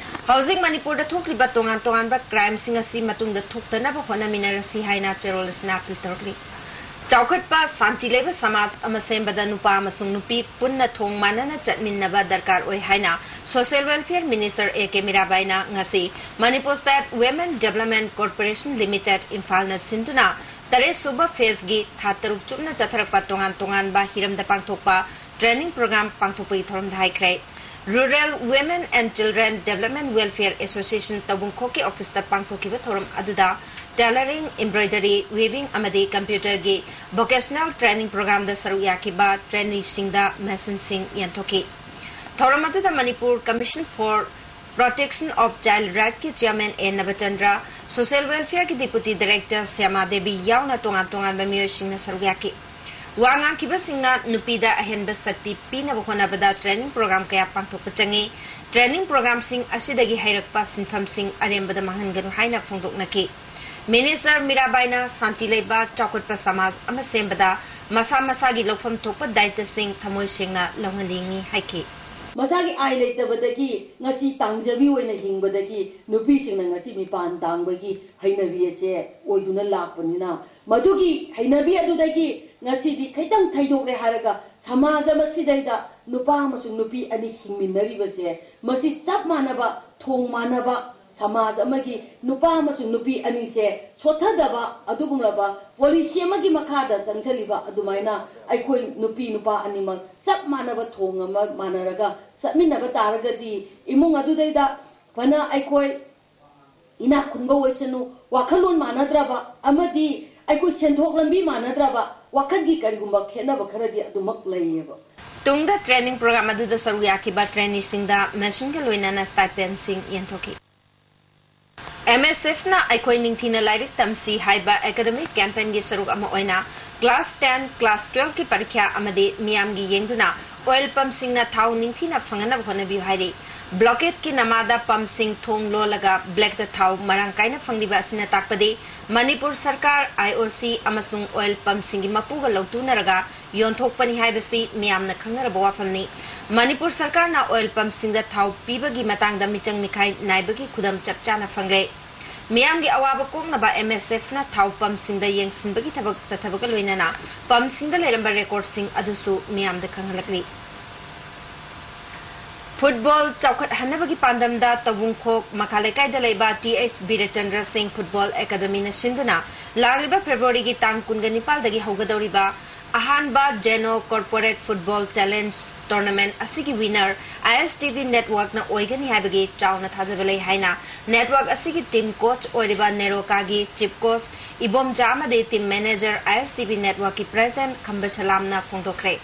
ꯍꯧꯖꯤꯛ ꯃꯅꯤꯄꯨꯔꯗ ꯊꯣꯛꯂꯤꯕ ꯇꯣꯉꯥꯟ ꯇꯣꯉꯥꯟꯕ ꯀ꯭ꯔꯥꯏꯝꯁꯤꯡ ꯑꯁꯤ ꯃꯇꯨꯡꯗ ꯊꯣꯛꯇꯅꯕ ꯍꯣꯠꯅꯃꯤꯟꯅꯔꯁꯤ ꯍꯥꯏꯅ ꯆꯦꯔꯣꯜ ꯑꯁꯤꯅ ꯑꯥꯄꯤꯜ ꯇꯧꯔꯛꯂꯤ꯫ ꯆꯥꯎꯈꯠꯄ, ꯁꯥꯟꯇꯤ ꯂꯩꯕ ꯁꯃꯥꯖ ꯑꯃ ꯁꯦꯝꯕꯗ ꯅꯨꯄꯥ ꯑꯃꯁꯨꯡ ꯅꯨꯄꯤ ꯄꯨꯟꯅ ꯊꯣꯡ ꯃꯥꯟꯅꯅ ꯆꯠꯃꯤꯟꯅꯕ ꯗꯔꯀꯥꯔ ꯑꯣꯏ ꯍꯥꯏꯅ social welfare minister A K ꯃꯤꯔꯥꯕꯥꯏꯅ ꯉꯁꯤ Manipur state women development corporation limited ꯏꯝꯐꯥꯜꯅ ꯁꯤꯟꯗꯨꯅ ꯇꯔꯦꯠ ꯁꯨꯕ ꯐꯦꯖꯒꯤ ꯊꯥ ꯇꯔꯨꯛ ꯆꯨꯞꯅ ꯆꯠꯊꯔꯛꯄ ꯇꯣꯉꯥꯟ ꯇꯣꯉꯥꯟꯕ ꯍꯤꯔꯝꯗ ꯄꯥꯡꯊꯣꯛꯄ ꯇ꯭ꯔꯦꯅꯤꯡ ꯄ꯭ꯔꯣꯒ꯭ꯔꯥꯝ ꯄꯥꯡꯊꯣꯛꯄꯒꯤ ꯊꯧꯔꯝꯗ ꯍꯥꯏꯈ꯭ꯔꯦ꯫ Rural Women and Children Development Welfare Association ꯇꯧꯕꯨꯡꯈꯣꯛꯀꯤ ꯑꯣꯐꯤꯁꯇ ꯄꯥꯡꯊꯣꯛꯈꯤꯕ ꯊꯧꯔꯝ ꯑꯗꯨꯗ ꯇꯦꯂꯔꯤꯡ, ꯏꯝꯕ꯭ꯔꯣꯏꯗꯔꯤ, ꯋꯤꯚꯤꯡ ꯑꯃꯗꯤ ꯀꯝꯄ꯭ꯌꯨꯇꯔꯒꯤ ꯚꯣꯀꯦꯁꯅꯦꯜ ꯇ꯭ꯔꯦꯅꯤꯡ ꯄ꯭ꯔꯣꯒ꯭ꯔꯥꯝꯗ ꯁꯔꯨꯛ ꯌꯥꯈꯤꯕ ꯇ꯭ꯔꯦꯅꯤꯁꯤꯡꯗ ꯃꯦꯁꯤꯟꯁꯤꯡ ꯌꯦꯟꯊꯣꯛꯈꯤ꯫ ꯊꯧꯔꯝ ꯑꯗꯨꯗ Manipur commission for protection of child ꯔꯥꯏꯠꯀꯤ ꯆꯤꯌꯔꯃꯦꯟ ꯑꯦ ꯅꯕꯆꯟꯗ꯭ꯔ, ꯁꯣꯁꯤꯌꯦꯜ ꯋꯦꯜꯐꯤꯌꯔꯒꯤ ꯗꯤꯄꯨꯇꯤ ꯗꯥꯏꯔꯦꯛꯇꯔ ꯁ꯭ꯌꯥꯃꯥ ꯗꯦꯕꯤ ꯌꯥꯎꯅ ꯇꯣꯉꯥꯟ ꯇꯣꯉꯥꯟꯕ ꯃꯤꯑꯣꯏꯁꯤꯡꯅ ꯁꯔꯨꯛ ꯌꯥꯈꯤ꯫ ꯋꯥ ꯉꯥꯡꯈꯤꯕꯁꯤꯡꯅ ꯅꯨꯄꯤꯗ ꯑꯍꯦꯟꯕ ꯁꯛꯇꯤ ꯄꯤꯅꯕ ꯍꯣꯠꯅꯕꯗ ꯇ꯭ꯔꯦꯅꯤꯡ ꯄ꯭ꯔꯣꯒ꯭ꯔꯥꯝ ꯀꯌꯥ ꯄꯥꯡꯊꯣꯛꯄ ꯆꯪꯉꯤ꯫ ꯇ꯭ꯔꯦꯅꯤꯡ ꯄ꯭ꯔꯣꯒ꯭ꯔꯥꯝꯁꯤꯡ ꯑꯁꯤꯗꯒꯤ ꯍꯩꯔꯛꯄ ꯁꯤꯟꯐꯝꯁꯤꯡ ꯑꯔꯦꯝꯕꯗ ꯃꯥꯡꯍꯟꯒꯅꯨ ꯍꯥꯏꯅ ꯐꯣꯡꯗꯣꯛꯅꯈꯤ꯫ ꯃꯤꯅꯤꯁꯇꯔ ꯃꯤꯔꯥꯕꯥꯏꯅ ꯁꯥꯟꯇꯤ ꯂꯩꯕ ꯆꯥꯎꯈꯠꯄ ꯁꯃꯥꯖ ꯑꯃ ꯁꯦꯝꯕꯗ ꯃꯁꯥ ꯃꯁꯥꯒꯤ ꯂꯧꯐꯝ ꯊꯣꯛꯄ ꯗꯥꯌꯤꯇ꯭ꯕꯁꯤꯡ ꯊꯃꯣꯏ ꯁꯦꯡꯅ ꯂꯧꯍꯟꯅꯤꯡꯏ ꯍꯥꯏꯈꯤ꯫ ꯃꯁꯥꯒꯤ ꯑꯥꯏ ꯂꯩꯇꯕꯗꯒꯤ ꯉꯁꯤ ꯇꯥꯡꯖꯕꯤ ꯑꯣꯏꯅ ꯍꯤꯡꯕꯗꯒꯤ ꯅꯨꯄꯤꯁꯤꯡꯅ ꯉꯁꯤ ꯃꯤꯄꯥꯟ ꯇꯥꯡꯕꯒꯤ ꯍꯩꯅꯕꯤ ꯑꯁꯦ ꯑꯣꯏꯗꯨꯅ ꯂꯥꯛꯄꯅꯤꯅ, ꯃꯗꯨꯒꯤ ꯍꯩꯅꯕꯤ ꯑꯗꯨꯗꯒꯤ ꯉꯁꯤꯗꯤ ꯈꯤꯇꯪ ꯊꯩꯗꯣꯛꯂꯦ ꯍꯥꯏꯔꯒ ꯁꯃꯥꯖ ꯑꯃꯁꯤꯗꯩꯗ ꯅꯨꯄꯥ ꯑꯃꯁꯨꯡ ꯅꯨꯄꯤ ꯑꯅꯤ ꯍꯤꯡꯃꯤꯟꯅꯔꯤꯕꯁꯦ, ꯃꯁꯤ ꯆꯞ ꯃꯥꯟꯅꯕ, ꯊꯣꯡ ꯃꯥꯟꯅꯕ ꯁꯃꯥꯖ ꯑꯃꯒꯤ ꯅꯨꯄꯥ ꯑꯃꯁꯨꯡ ꯅꯨꯄꯤ ꯑꯅꯤꯁꯦ ꯁꯣꯠꯊꯗꯕ ꯑꯗꯨꯒꯨꯝꯂꯕ ꯄꯣꯂꯤꯁꯤ ꯑꯃꯒꯤ ꯃꯈꯥꯗ ꯆꯪꯁꯤꯜꯂꯤꯕ ꯑꯗꯨꯃꯥꯏꯅ ꯑꯩꯈꯣꯏ ꯅꯨꯄꯤ ꯅꯨꯄꯥ ꯑꯅꯤꯃꯛ ꯆꯞ ꯃꯥꯟꯅꯕ ꯊꯣꯡ ꯑꯃ ꯃꯥꯟꯅꯔꯒ ꯆꯠꯃꯤꯟꯅꯕ ꯇꯥꯔꯒꯗꯤ ꯏꯃꯨꯡ ꯑꯗꯨꯗꯩꯗ ꯐꯅ ꯑꯩꯈꯣꯏ ꯏꯅꯥꯛ ꯈꯨꯟꯕ ꯑꯣꯏꯁꯅꯨ, ꯋꯥꯈꯜꯂꯣꯟ ꯃꯥꯟꯅꯗ꯭ꯔꯕ ꯑꯃꯗꯤ ꯑꯩꯈꯣꯏ ꯁꯦꯟꯊꯣꯛ ꯂꯝꯕꯤ ꯃꯥꯟꯅꯗ꯭ꯔꯕ ꯋꯥꯈꯜꯒꯤ ꯀꯔꯤꯒꯨꯝꯕ ꯈꯦꯠꯅꯕ ꯈꯔꯗꯤ ꯑꯗꯨꯃꯛ ꯂꯩꯌꯦꯕ꯫ ꯇꯨꯡꯗ training program ꯑꯗꯨꯗ ꯁꯔꯨꯛ ꯌꯥꯈꯤꯕ traineeꯁꯤꯡꯗ machineꯒ ꯂꯣꯏꯅꯅ stipendꯁꯤꯡ ꯌꯦꯟꯊꯣꯛꯈꯤ꯫ MSFꯅ ꯑꯩꯈꯣꯏ ꯅꯤꯡꯊꯤꯅ ꯂꯥꯏꯔꯤꯛ ꯇꯝꯁꯤ ꯍꯥꯏꯕ academic campaignꯒꯤ ꯁꯔꯨꯛ ꯑꯃ ꯑꯣꯏꯅ class ten, class twelveꯀꯤ ꯄꯔꯤꯈ꯭ꯌꯥ ꯑꯃꯗꯤ ꯃꯤꯌꯥꯝꯒꯤ ꯌꯦꯡꯗꯨꯅ oil pumpꯁꯤꯡꯅ ꯊꯥꯎ ꯅꯤꯡꯊꯤꯅ ꯐꯪꯅꯅꯕ ꯍꯣꯠꯅꯕꯤꯌꯨ ꯍꯥꯏꯔꯤ꯫ Blockadeꯀꯤ ꯅꯃꯥꯗ pumpꯁꯤꯡ ꯊꯣꯡ ꯂꯣꯜꯂꯒ blackꯇ ꯊꯥꯎ ꯃꯔꯥꯡ ꯀꯥꯏꯅ ꯐꯪꯂꯤꯕ ꯑꯁꯤꯅ ꯇꯥꯛꯄꯗꯤ ꯃꯅꯤꯄꯨꯔ ꯁꯔꯀꯥꯔ, IOC ꯑꯃꯁꯨꯡ oil pumpꯁꯤꯡꯒꯤ ꯃꯄꯨꯒ ꯂꯧꯇꯨꯅꯔꯒ ꯌꯣꯟꯊꯣꯛꯄꯅꯤ ꯍꯥꯏꯕꯁꯤ ꯃꯤꯌꯥꯝꯅ ꯈꯪꯅꯔꯕ ꯋꯥꯐꯝꯅꯤ꯫ ꯃꯅꯤꯄꯨꯔ ꯁꯔꯀꯥꯔꯅ oil pumpꯁꯤꯡꯗ ꯊꯥꯎ ꯄꯤꯕꯒꯤ ꯃꯇꯥꯡꯗ ꯃꯤꯆꯪ ꯃꯤꯈꯥꯏ ꯅꯥꯏꯕꯒꯤ ꯈꯨꯗꯝ ꯆꯞ ꯆꯥꯅ ꯐꯪꯂꯦ꯫ ꯃꯤꯌꯥꯝꯒꯤ ꯑꯋꯥꯕ ꯀꯣꯛꯅꯕ MSFꯅ ꯊꯥꯎ pumpꯁꯤꯡꯗ ꯌꯦꯡꯁꯤꯟꯕꯒꯤ ꯊꯕꯛ ꯆꯠꯊꯕꯒ ꯂꯣꯏꯅꯅ pumpꯁꯤꯡꯗ ꯂꯩꯔꯝꯕ recordꯁꯤꯡ ꯑꯗꯨꯁꯨ ꯃꯤꯌꯥꯝꯗ ꯈꯪꯍꯜꯂꯛꯂꯤ꯫ Football ꯆꯥꯎꯈꯠꯍꯟꯅꯕꯒꯤ ꯄꯥꯟꯗꯝꯗ ꯇꯧꯕꯨꯡꯈꯣꯛ ꯃꯈꯥ ꯂꯩꯀꯥꯏꯗ ꯂꯩꯕ T H ꯕꯤꯔꯆꯟꯗ꯭ꯔ ꯁꯤꯡ Football Academyꯅ ꯁꯤꯟꯗꯨꯅ ꯂꯥꯛꯂꯤꯕ Februaryꯒꯤ ꯇꯥꯡ ꯀꯨꯟꯒ ꯅꯤꯄꯥꯜꯗꯒꯤ ꯍꯧꯒꯗꯧꯔꯤꯕ ꯑꯍꯥꯟꯕ Geno Corporate Football Challenge tournament ꯑꯁꯤꯒꯤ winner ISTV networkꯅ ꯑꯣꯏꯒꯅꯤ ꯍꯥꯏꯕꯒꯤ ꯆꯥꯎꯅ ꯊꯥꯖꯕ ꯂꯩ ꯍꯥꯏꯅ network ꯑꯁꯤꯒꯤ team coach ꯑꯣꯏꯔꯤꯕ ꯅꯦꯔꯣꯀꯥꯒꯤ chief coach ꯏꯕꯣꯝꯆꯥ ꯑꯃꯗꯤ team manager ISTV networkꯀꯤ president ꯈꯝꯕ ꯁꯂꯥꯝꯅ ꯐꯣꯡꯗꯣꯛꯈ꯭ꯔꯦ꯫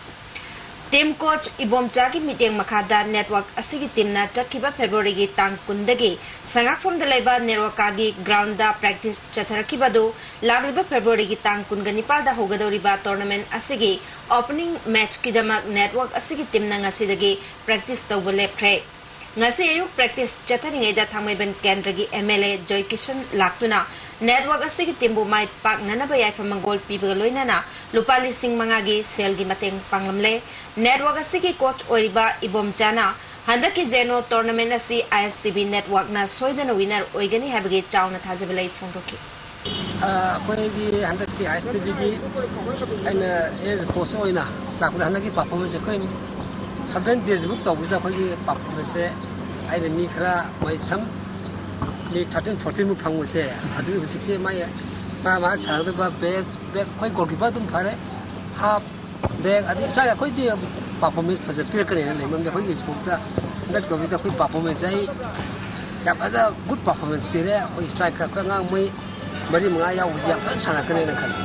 Team coach ꯏꯕꯣꯝꯆꯥꯒꯤ ꯃꯤꯠꯌꯦꯡ ꯃꯈꯥꯗ network ꯑꯁꯤꯒꯤ teamꯅ ꯆꯠꯈꯤꯕ Februaryꯒꯤ ꯇꯥꯡ ꯀꯨꯟꯗꯒꯤ ꯁꯉꯥꯛꯐꯝꯗ ꯂꯩꯕ ꯅꯦꯔꯣꯀꯥꯒꯤ groundꯗ practice ꯆꯠꯊꯔꯛꯈꯤꯕ ꯑꯗꯨ ꯂꯥꯛꯂꯤꯕ Februaryꯒꯤ ꯇꯥꯡ ꯀꯨꯟꯒ ꯅꯤꯄꯥꯜꯗ ꯍꯧꯒꯗꯧꯔꯤꯕ tournament ꯑꯁꯤꯒꯤ opening matchꯀꯤꯗꯃꯛ network ꯑꯁꯤꯒꯤ teamꯅ ꯉꯁꯤꯗꯒꯤ practice ꯇꯧꯕ ꯂꯦꯞꯈ꯭ꯔꯦ꯫ ꯉꯁꯤ ꯑꯌꯨꯛ practice ꯆꯠꯊꯔꯤꯉꯩꯗ ꯊꯥꯡꯃꯩꯕꯟ ꯀꯦꯟꯗ꯭ꯔꯒꯤ MLA ꯖꯣꯏꯀꯤꯁꯟ ꯂꯥꯛꯇꯨꯅ network ꯑꯁꯤꯒꯤ teamꯕꯨ ꯃꯥꯏ ꯄꯥꯛꯅꯅꯕ ꯌꯥꯏꯐ ꯃꯪꯒꯣꯜ ꯄꯤꯕꯒ ꯂꯣꯏꯅꯅ ꯂꯨꯄꯥ ꯂꯤꯁꯤꯡ ꯃꯉꯥꯒꯤ ꯁꯦꯜꯒꯤ ꯃꯇꯦꯡ ꯄꯥꯡꯂꯝꯂꯦ꯫ Network ꯑꯁꯤꯒꯤ coach ꯑꯣꯏꯔꯤꯕ ꯏꯕꯣꯝꯆꯥꯅ ꯍꯟꯗꯛꯀꯤ Geno tournament ꯑꯁꯤ ISTV networkꯅ ꯁꯣꯏꯗꯅ winner ꯑꯣꯏꯒꯅꯤ ꯍꯥꯏꯕꯒꯤ ꯆꯥꯎꯅ ꯊꯥꯖꯕ ꯂꯩ ꯐꯣꯡꯗꯣꯛꯈꯤ꯫ ꯑ, ꯑꯩꯈꯣꯏꯒꯤ ꯍꯟꯗꯛꯀꯤ ISTVꯒꯤ ꯑꯩꯅ as coach ꯑꯣꯏꯅ ꯂꯥꯛꯄꯗ ꯍꯟꯗꯛꯀꯤ performance ꯑꯩꯈꯣꯏ seven daysꯃꯨꯛ ꯇꯧꯕꯁꯤꯗ ꯑꯩꯈꯣꯏꯒꯤ performanceꯁꯦ ꯑꯩꯅ ꯃꯤ ꯈꯔ ꯃꯣꯏ some ꯃꯤ thirteen fourteenꯃꯨꯛ ꯐꯪꯕꯁꯦ ꯑꯗꯨꯒꯤ ꯍꯧꯖꯤꯛꯁꯦ ꯃꯥꯏ ꯃꯥ ꯃꯥ ꯁꯥꯟꯅꯒꯗꯕ back, back ꯑꯩꯈꯣꯏ goalkeeper ꯑꯗꯨꯝ ꯐꯔꯦ, half, back ꯑꯗꯩ ꯁ꯭ꯋꯥꯏ ꯑꯩꯈꯣꯏꯗꯤ performance ꯐꯖ ꯄꯤꯔꯛꯀꯅꯦꯅ ꯂꯩ꯫ ꯃꯔꯝꯗꯤ ꯑꯩꯈꯣꯏꯒꯤ sportꯇ ꯍꯟꯗꯛ ꯇꯧꯕꯁꯤꯗ ꯑꯩꯈꯣꯏ performance ꯑꯩ ꯌꯥꯝ ꯐꯖ ꯒꯨꯗ ꯄꯔꯐꯣꯔꯃꯦꯟꯁ ꯄꯤꯔꯦ꯫ ꯑꯩꯈꯣꯏ ꯁ꯭ꯇ꯭ꯔꯥꯏꯀꯔ ꯑꯩꯈꯣꯏ ꯑꯉꯥꯡ ꯃꯣꯏ ꯃꯔꯤ ꯃꯉꯥ ꯌꯥꯎꯕꯁꯤ ꯌꯥꯝ ꯐꯖꯅ ꯁꯥꯟꯅꯔꯛꯀꯅꯦꯅ ꯈꯜꯂꯤ꯫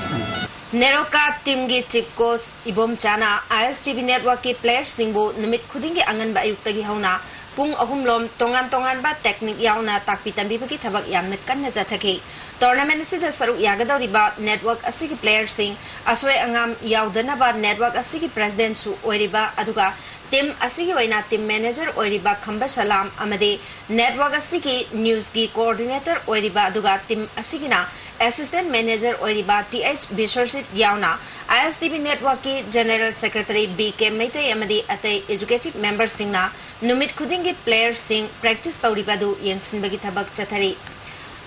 ꯅꯦꯔꯣꯀꯥ ꯇꯤꯝꯒꯤ ꯆꯤꯐ ꯀꯣꯆ ꯏꯕꯣꯝꯆꯥꯅ ꯑꯥꯏ ꯑꯦꯁ ꯇꯤ ꯚꯤ ꯅꯦꯠꯋꯥꯔꯛꯀꯤ ꯄ꯭ꯂꯦꯌꯔꯁꯤꯡꯕꯨ ꯅꯨꯃꯤꯠ ꯈꯨꯗꯤꯡꯒꯤ ꯑꯉꯟꯕ ꯑꯌꯨꯛꯇꯒꯤ ꯍꯧꯅ ꯄꯨꯡ ꯑꯍꯨꯝ ꯂꯣꯝ ꯇꯣꯉꯥꯟ ꯇꯣꯉꯥꯟꯕ ꯇꯦꯛꯅꯤꯛ ꯌꯥꯎꯅ ꯇꯥꯛꯄꯤ ꯇꯝꯕꯤꯕꯒꯤ ꯊꯕꯛ ꯌꯥꯝꯅ ꯀꯟꯅ ꯆꯠꯊꯈꯤ꯫ ꯇꯣꯔꯅꯥꯃꯦꯟ ꯑꯁꯤꯗ ꯁꯔꯨꯛ ꯌꯥꯒꯗꯧꯔꯤꯕ ꯅꯦꯠꯋꯥꯔꯛ ꯑꯁꯤꯒꯤ ꯄ꯭ꯂꯦꯌꯔꯁꯤꯡ ꯑꯁꯣꯏ ꯑꯉꯥꯝ ꯌꯥꯎꯗꯅꯕ ꯅꯦꯠꯋꯥꯔꯛ ꯑꯁꯤꯒꯤ ꯄ꯭ꯔꯦꯁꯤꯗꯦꯟꯠꯁꯨ ꯑꯣꯏꯔꯤꯕ ꯑꯗꯨꯒ ꯇꯤꯝ ꯑꯁꯤꯒꯤ ꯑꯣꯏꯅ ꯇꯤꯝ ꯃꯦꯅꯦꯖꯔ ꯑꯣꯏꯔꯤꯕ ꯈꯝꯕ ꯁꯂꯥꯝ ꯑꯃꯗꯤ ꯅꯦꯠꯋꯥꯔꯛ ꯑꯁꯤꯒꯤ ꯅ꯭ꯌꯨꯁꯀꯤ ꯀꯣꯑꯣꯔꯗꯤꯅꯦꯇꯔ ꯑꯣꯏꯔꯤꯕ ꯑꯗꯨꯒ ꯇꯤꯝ ꯑꯁꯤꯒꯤꯅ ꯑꯦꯁꯤꯁꯇꯦꯟꯠ ꯃꯦꯅꯦꯖꯔ ꯑꯣꯏꯔꯤꯕ ꯇꯤ ꯑꯩꯆ ꯕꯤꯁ꯭ꯋꯖꯤꯠ ꯌꯥꯎꯅ ꯑꯥꯏ ꯑꯦꯁ ꯇꯤ ꯚꯤ ꯅꯦꯠꯋꯥꯔꯛꯀꯤ general secretary B K Meitei ꯑꯃꯗꯤ ꯑꯇꯩ ꯑꯦꯛꯖꯤꯀ꯭ꯌꯨꯇꯤꯚ ꯃꯦꯝꯕꯔꯁꯤꯡꯅ ꯅꯨꯃꯤꯠ ꯈꯨꯗꯤꯡꯒꯤ ꯄ꯭ꯂꯦꯌꯔꯁꯤꯡ ꯄ꯭ꯔꯦꯛꯇꯤꯁ ꯇꯧꯔꯤꯕ ꯑꯗꯨ ꯌꯦꯡꯁꯤꯟꯕꯒꯤ ꯊꯕꯛ ꯆꯠꯊꯔꯤ꯫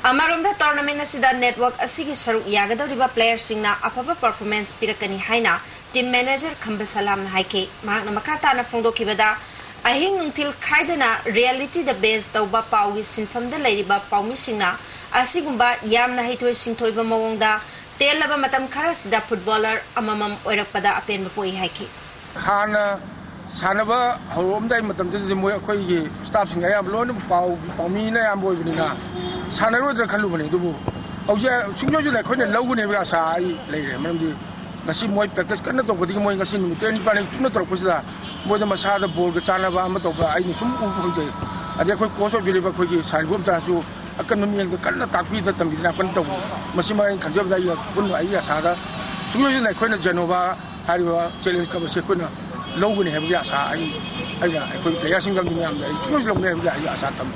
ꯑꯃꯔꯣꯝꯗ ꯇꯣꯔꯅꯥꯃꯦꯟ ꯑꯁꯤꯗ ꯅꯦꯠꯋꯥꯔꯛ ꯑꯁꯤꯒꯤ ꯁꯔꯨꯛ ꯌꯥꯒꯗꯧꯔꯤꯕ ꯄ꯭ꯂꯦꯌꯔꯁꯤꯡꯅ ꯑꯐꯕ ꯄꯔꯐꯣꯔꯃꯦꯟꯁ ꯄꯤꯔꯛꯀꯅꯤ ꯍꯥꯏꯅ ꯇꯤꯝ ꯃꯦꯅꯦꯖꯔ ꯈꯝꯕ ꯁꯂꯥꯝꯅ ꯍꯥꯏꯈꯤ꯫ ꯃꯍꯥꯛꯅ ꯃꯈꯥ ꯇꯥꯅ ꯐꯣꯡꯗꯣꯛꯈꯤꯕꯗ, ꯑꯍꯤꯡ ꯅꯨꯡꯊꯤꯜ ꯈꯥꯏꯗꯅ ꯔꯤꯌꯦꯂꯤꯇꯤꯗ ꯕꯦꯖ ꯇꯧꯕ ꯄꯥꯎꯒꯤ ꯁꯤꯟꯐꯝꯗ ꯂꯩꯔꯤꯕ ꯄꯥꯎꯃꯤꯁꯤꯡꯅ ꯑꯁꯤꯒꯨꯝꯕ ꯌꯥꯝꯅ ꯍꯩꯊꯣꯏ ꯁꯤꯡꯊꯣꯏꯕ ꯃꯑꯣꯡꯗ ꯇꯦꯜꯂꯕ ꯃꯇꯝ ꯈꯔꯁꯤꯗ ꯐꯨꯠꯕꯣꯂꯔ ꯑꯃꯃꯝ ꯑꯣꯏꯔꯛꯄꯗ ꯑꯄꯦꯟꯕ ꯄꯣꯛꯏ ꯍꯥꯏꯈꯤ꯫ ꯍꯥꯟꯅ ꯁꯥꯟꯅꯕ ꯍꯧꯔꯛꯑꯝꯗꯥꯏ ꯃꯇꯝꯗꯨꯗꯗꯤ ꯃꯣꯏ ꯑꯩꯈꯣꯏꯒꯤ ꯁ꯭ꯇꯥꯐꯁꯤꯡ ꯑꯌꯥꯝꯕ ꯂꯣꯏꯅ ꯄꯥꯎ, ꯄꯥꯎꯃꯤꯅ ꯑꯌꯥꯝꯕ ꯑꯣꯏꯕꯅꯤꯅ ꯁꯥꯟꯅꯔꯣꯏꯗ꯭ꯔꯥ ꯈꯜꯂꯨꯕꯅꯤ꯫ ꯑꯗꯨꯕꯨ ꯍꯧꯖꯤꯛ ꯁꯨꯡꯁꯣꯏ ꯁꯣꯏꯗꯅ ꯑꯩꯈꯣꯏꯅ ꯂꯧꯒꯅꯤ ꯍꯥꯏꯕꯒꯤ ꯑꯥꯁꯥ ꯑꯩ ꯂꯩꯔꯦ꯫ ꯃꯔꯝꯗꯤ ꯉꯁꯤ ꯃꯣꯏ ꯄ꯭ꯔꯦꯛꯇꯤꯁ ꯀꯟꯅ ꯇꯧꯕꯗꯒꯤ ꯃꯣꯏ ꯉꯁꯤ ꯅꯨꯃꯤꯠ ꯇꯔꯦꯠ ꯅꯤꯄꯥꯜꯅꯤ ꯆꯨꯞꯅ ꯇꯧꯔꯛꯄꯁꯤꯗ ꯃꯣꯏꯗ ꯃꯁꯥꯗ ꯕꯣꯜꯒ ꯆꯥꯟꯅꯕ ꯑꯃ ꯇꯧꯕ ꯑꯩꯅ ꯁꯨꯝ ꯎꯕ ꯐꯪꯖꯩ꯫ ꯑꯗꯩ ꯑꯩꯈꯣꯏ ꯀꯣꯆ ꯑꯣꯏꯕꯤꯔꯤꯕ ꯑꯩꯈꯣꯏꯒꯤ ꯁꯥꯔ ꯏꯕꯣꯝꯆꯥꯁꯨ ꯑꯀꯟꯕ ꯃꯤꯠꯌꯦꯡꯗ ꯀꯟꯅ ꯇꯥꯛꯄꯤꯗꯅ ꯇꯝꯕꯤꯗꯅ ꯀꯟꯅ ꯇꯧꯕꯤ꯫ ꯃꯁꯤꯃ ꯑꯩꯅ ꯈꯟꯖꯕꯗ ꯑꯩ ꯑꯄꯨꯟꯕ ꯑꯩꯒꯤ ꯑꯥꯁꯥꯗ ꯁꯨꯡꯁꯣꯏ ꯁꯣꯏꯗꯅ ꯑꯩꯈꯣꯏꯅ ꯖꯦꯅꯣꯚꯥ ꯍꯥꯏꯔꯤꯕ ꯆꯦꯂꯦꯟꯖ ꯀꯞ ꯑꯁꯤ ꯑꯩꯈꯣꯏꯅ ꯂꯧꯒꯅꯤ ꯍꯥꯏꯕꯒꯤ ꯑꯥꯁꯥ ꯑꯩ, ꯑꯩꯅ ꯑꯩꯈꯣꯏ ꯄ꯭ꯂꯦꯌꯔꯁꯤꯡꯒ ꯃꯤꯌꯥꯝꯗ ꯑꯩ ꯁꯨꯡꯁꯣꯏ ꯂꯧꯒꯅꯤ ꯍꯥꯏꯕꯒꯤ ꯑꯩ ꯑꯥꯁꯥ ꯊꯝꯃꯤ꯫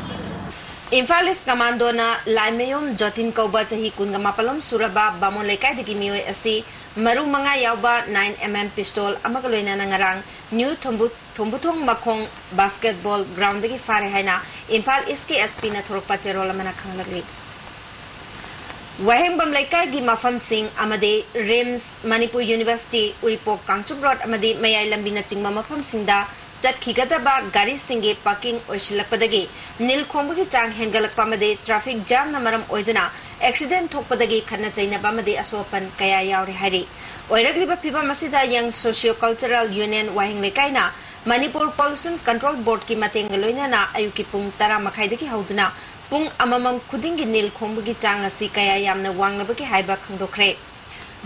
ꯏꯝꯐꯥꯜ ꯏꯁ ꯀꯃꯥꯟꯗꯣꯅ ꯂꯥꯏꯃꯌꯨꯝ ꯖꯣꯇꯤꯟ ꯀꯧꯕ ꯆꯍꯤ ꯀꯨꯟꯒ ꯃꯥꯄꯜꯂꯣꯝ ꯁꯨꯔꯕ ꯕꯥꯃꯣꯟ ꯂꯩꯀꯥꯏꯗꯒꯤ ꯃꯤꯑꯣꯏ ꯑꯁꯤ ꯃꯔꯨ ꯃꯉꯥ ꯌꯥꯎꯕ ꯅꯥꯏꯟ ꯑꯦꯝ ꯑꯦꯝ ꯄꯤꯁꯇꯣꯜ ꯑꯃꯒ ꯂꯣꯏꯅꯅ ꯉꯔꯥꯡ ꯅ꯭ꯌꯨ ꯊꯣꯝꯕꯨ-, ꯊꯣꯝꯕꯨꯊꯣꯡ ꯃꯈꯣꯡ ꯕꯥꯁꯀꯦꯠꯕꯣꯜ ꯒ꯭ꯔꯥꯎꯟꯗꯒꯤ ꯐꯥꯔꯦ ꯍꯥꯏꯅ ꯏꯝꯐꯥꯜ ꯏꯁꯀꯤ ꯑꯦꯁ ꯄꯤꯅ ꯊꯣꯔꯛꯄ ꯆꯦꯔꯣꯜ ꯑꯃꯅ ꯈꯪꯂꯛꯂꯤ꯫ ꯋꯥꯍꯦꯡꯕꯝ ꯂꯩꯀꯥꯏꯒꯤ ꯃꯐꯝꯁꯤꯡ ꯑꯃꯗꯤ ꯔꯤꯝꯁ, ꯃꯅꯤꯄꯨꯔ ꯌꯨꯅꯤꯚꯔꯁꯤꯇꯤ, ꯎꯔꯤꯄꯣꯛ ꯀꯥꯡꯆꯨꯞ ꯔꯣꯗ ꯑꯃꯗꯤ ꯃꯌꯥꯏ ꯂꯝꯕꯤꯅꯆꯤꯡꯕ ꯃꯐꯝꯁꯤꯡꯗ ꯆꯠꯈꯤꯒꯗꯕ ꯒꯥꯔꯤꯁꯤꯡꯒꯤ ꯄꯥꯔꯀꯤꯡ ꯑꯣꯏꯁꯤꯜꯂꯛꯄꯗꯒꯤ ꯅꯤꯜ ꯈꯣꯡꯕꯒꯤ ꯆꯥꯡ ꯍꯦꯟꯒꯠꯂꯛꯄ ꯑꯃꯗꯤ ꯇ꯭ꯔꯥꯐꯤꯛ ꯖꯥꯝꯅ ꯃꯔꯝ ꯑꯣꯏꯗꯨꯅ ꯑꯦꯛꯁꯤꯗꯦꯟ ꯊꯣꯛꯄꯗꯒꯤ ꯈꯠꯅ ꯆꯩꯅꯕ ꯑꯃꯗꯤ ꯑꯁꯣꯛ ꯑꯄꯟ ꯀꯌꯥ ꯌꯥꯎꯔꯦ ꯍꯥꯏꯔꯤ꯫ ꯑꯣꯏꯔꯛꯂꯤꯕ ꯐꯤꯚꯝ ꯑꯁꯤꯗ ꯌꯪ ꯁꯣꯁꯤꯌꯣ ꯀꯜꯆꯔꯦꯜ ꯌꯨꯅꯤꯌꯟ ꯋꯥꯍꯦꯡ ꯂꯩꯀꯥꯏꯅ ꯃꯅꯤꯄꯨꯔ ꯄꯣꯂꯨꯁꯟ ꯀꯟꯇ꯭ꯔꯣꯜ ꯕꯣꯔꯗꯀꯤ ꯃꯇꯦꯡꯒ ꯂꯣꯏꯅꯅ ꯑꯌꯨꯛꯀꯤ ꯄꯨꯡ ꯇꯔꯥ ꯃꯈꯥꯏꯗꯒꯤ ꯍꯧꯗꯨꯅ ꯄꯨꯡ ꯑꯃꯃꯝ ꯈꯨꯗꯤꯡꯒꯤ ꯅꯤꯜ ꯈꯣꯡꯕꯒꯤ ꯆꯥꯡ ꯑꯁꯤ ꯀꯌꯥ ꯌꯥꯝꯅ ꯋꯥꯡꯂꯕꯒꯦ ꯍꯥꯏꯕ ꯈꯪꯗꯣꯛꯈ꯭ꯔꯦ꯫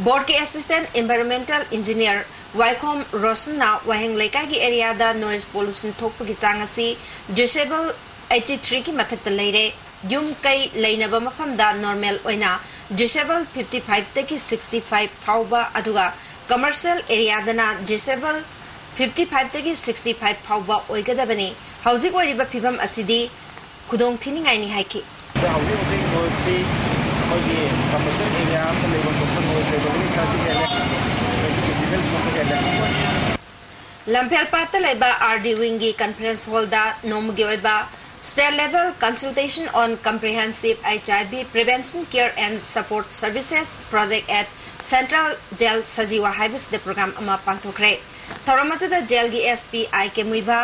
ꯕꯣꯔꯗꯀꯤ ꯑꯦꯁꯤꯁꯇꯦꯟ ꯏꯟꯚꯥꯏꯔꯣꯟꯃꯦꯟꯇꯦꯜ ꯏꯟꯖꯤꯅꯤꯌꯔ ꯋꯥꯏꯈꯣꯝ ꯔꯣꯁꯟꯅ ꯋꯥꯍꯦꯡ ꯂꯩꯀꯥꯏꯒꯤ ꯑꯦꯔꯤꯌꯥꯗ ꯅꯣꯏꯁ ꯄꯣꯂꯨꯁꯟ ꯊꯣꯛꯄꯒꯤ ꯆꯥꯡ ꯑꯁꯤ ꯗꯤꯁꯦꯕꯜ ꯑꯩꯠꯇꯤ ꯊ꯭ꯔꯤꯒꯤ ꯃꯊꯛꯇ ꯂꯩꯔꯦ꯫ ꯌꯨꯝ ꯀꯩ ꯂꯩꯅꯕ ꯃꯐꯝꯗ ꯅꯣꯔꯃꯦꯜ ꯑꯣꯏꯅ ꯗꯤꯁꯦꯕꯜ ꯐꯤꯐꯇꯤ ꯐꯥꯏꯚꯇꯒꯤ ꯁꯤꯛꯁꯇꯤ ꯐꯥꯏꯚ ꯐꯥꯎꯕ, ꯑꯗꯨꯒ ꯀꯃꯔꯁꯤꯌꯦꯜ ꯑꯦꯔꯤꯌꯥꯗꯅ ꯗꯤꯁꯦꯕꯜ ꯐꯤꯐꯇꯤ ꯐꯥꯏꯚꯇꯒꯤ ꯁꯤꯛꯁꯇꯤ ꯐꯥꯏꯚ ꯐꯥꯎꯕ ꯑꯣꯏꯒꯗꯕꯅꯤ꯫ ꯍꯧꯖꯤꯛ ꯑꯣꯏꯔꯤꯕ ꯐꯤꯕꯝ ꯑꯁꯤꯗꯤ ꯈꯨꯗꯣꯡ ꯊꯤꯅꯤꯡꯉꯥꯏꯅꯤ ꯍꯥꯏꯈꯤ꯫ ꯑꯗꯣ ꯍꯧꯖꯤꯛ ꯍꯧꯖꯤꯛ ꯅꯣꯏꯁꯁꯤ ꯑꯩꯈꯣꯏꯒꯤ ꯀꯃꯔꯁꯤꯌꯦꯜ ꯑꯦꯔꯤꯌꯥ ꯑꯃ ꯂꯩꯕ ꯃꯐꯝ ꯅꯣꯏꯁ ꯂꯦꯕꯦꯜꯗꯒꯤ ꯈꯔꯗꯤ ꯍꯦꯜꯂꯦ, ꯇ꯭ꯋꯦꯟꯇꯤ ꯗꯦꯁꯤꯕꯦꯜꯁ ꯃꯨꯛꯇꯤ ꯍꯦꯜꯂꯦ꯫ ꯂꯝꯐꯦꯜꯄꯥꯠꯇ ꯂꯩꯕ ꯑꯥꯔ ꯗꯤ ꯋꯤꯡꯒꯤ ꯀꯟꯐꯔꯦꯟꯁ ꯍꯣꯜꯗ ꯅꯣꯡꯃꯒꯤ ꯑꯣꯏꯕ State Level Consultation on Comprehensive H I V Prevention Care and Support Services Project at Central Jail Sajiwa ꯍꯥꯏꯕꯁꯤꯗ ꯄ꯭ꯔꯣꯒ꯭ꯔꯥꯝ ꯑꯃ ꯄꯥꯡꯊꯣꯛꯈ꯭ꯔꯦ꯫ ꯊꯧꯔꯝ ꯑꯗꯨꯗ ꯖꯦꯜꯒꯤ S P I K Muivah,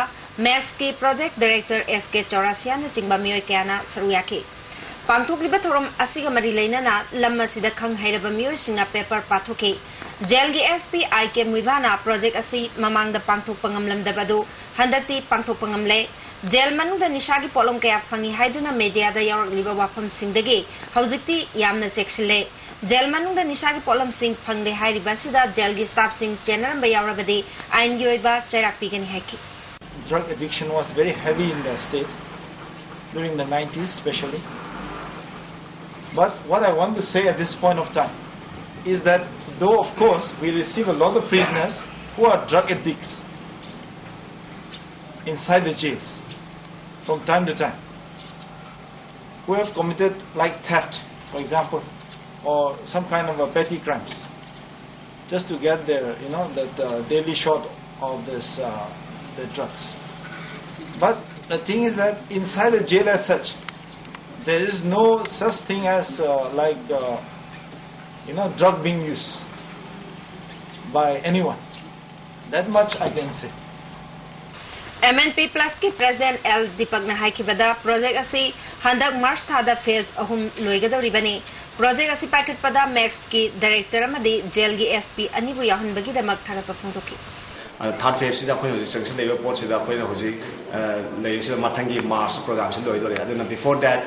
ꯃꯦꯛꯁꯀꯤ project director ꯑꯦꯁ ꯀꯦ ꯆꯧꯔꯥꯁꯤꯌꯥꯅꯆꯤꯡꯕ ꯃꯤꯑꯣꯏ ꯀꯌꯥꯅ ꯁꯔꯨꯛ ꯌꯥꯈꯤ꯫ ꯄꯥꯡꯊꯣꯛꯂꯤꯕ ꯊꯧꯔꯝ ꯑꯁꯤꯒ ꯃꯔꯤ ꯂꯩꯅꯅ ꯂꯝ ꯑꯁꯤꯗ ꯈꯪ ꯍꯩꯔꯕ ꯃꯤꯑꯣꯏꯁꯤꯡꯅ paper ꯄꯥꯊꯣꯛꯈꯤ꯫ ꯖꯦꯜꯒꯤ S P I K ꯃꯨꯏꯚꯥꯅ project ꯑꯁꯤ ꯃꯃꯥꯡꯗ ꯄꯥꯡꯊꯣꯛꯄ ꯉꯝꯂꯝꯗꯕ ꯑꯗꯨ ꯍꯟꯗꯛꯇꯤ ꯄꯥꯡꯊꯣꯛꯄ ꯉꯝꯂꯦ꯫ ꯖꯦꯜ ꯃꯅꯨꯡꯗ ꯅꯤꯁꯥꯒꯤ ꯄꯣꯠꯂꯝ ꯀꯌꯥ ꯐꯪꯏ ꯍꯥꯏꯗꯨꯅ ꯃꯦꯗꯤꯌꯥꯗ ꯌꯥꯎꯔꯛꯂꯤꯕ ꯋꯥꯐꯝꯁꯤꯡꯗꯒꯤ ꯍꯧꯖꯤꯛꯇꯤ ꯌꯥꯝꯅ ꯆꯦꯛꯁꯤꯜꯂꯦ꯫ ꯖꯦꯜ ꯃꯅꯨꯡꯗ ꯅꯤꯁꯥꯒꯤ ꯄꯣꯠꯂꯝꯁꯤꯡ ꯐꯪꯂꯦ ꯍꯥꯏꯔꯤꯕ ꯑꯁꯤꯗ ꯖꯦꯜꯒꯤ ꯁ꯭ꯇꯥꯐꯁꯤꯡ ꯆꯦꯟꯅꯔꯝꯕ ꯌꯥꯎꯔꯕꯗꯤ ꯑꯥꯏꯟꯒꯤ ꯑꯣꯏꯕ ꯆꯩꯔꯥꯛ ꯄꯤꯒꯅꯤ ꯍꯥꯏꯈꯤ꯫ Drug addiction was very heavy in the state during the nineties especially. But what I want to say at this point of time is that though of course we receive a lot of prisoners who are drug addicts inside the jails from time to time, who have committed like theft, for example, or some kind of a petty crimes, just to get their, you know, the, the daily shot of this, uh, the drugs. But the thing is that inside the jail as such, there is no such thing as, uh, like, uh, you know, drug being used by anyone. That much I can say. M N P Plus ꯀꯤ President L Deepak ꯅ ꯍꯥꯏꯈꯤꯕꯗ, project ꯑꯁꯤ ꯍꯟꯗꯛ March ꯊꯥꯗ phase ꯑꯍꯨꯝ ꯂꯣꯏꯒꯗꯧꯔꯤꯕꯅꯤ꯫ Project ꯑꯁꯤ ꯄꯥꯏꯈꯠꯄꯗ ꯃꯦꯛꯁꯀꯤ director ꯑꯃꯗꯤ jail ꯒꯤ S P ꯑꯅꯤꯕꯨ ꯌꯥꯎꯍꯟꯕꯒꯤꯗꯃꯛ ꯊꯥꯒꯠꯄ ꯐꯣꯡꯗꯣꯛꯈꯤ꯫ Third phase ꯁꯤꯗ ꯑꯩꯈꯣꯏꯅ ꯍꯧꯖꯤꯛ ꯆꯪꯁꯤꯜꯂꯛꯏꯕ ꯄꯣꯠꯁꯤꯗ ꯑꯩꯈꯣꯏꯅ ꯍꯧꯖꯤꯛ ꯂꯩꯔꯤꯁꯤꯗ ꯃꯊꯪꯒꯤ March program ꯁꯤ ꯂꯣꯏꯗꯣꯔꯦ꯫ ꯑꯗꯨꯅ before that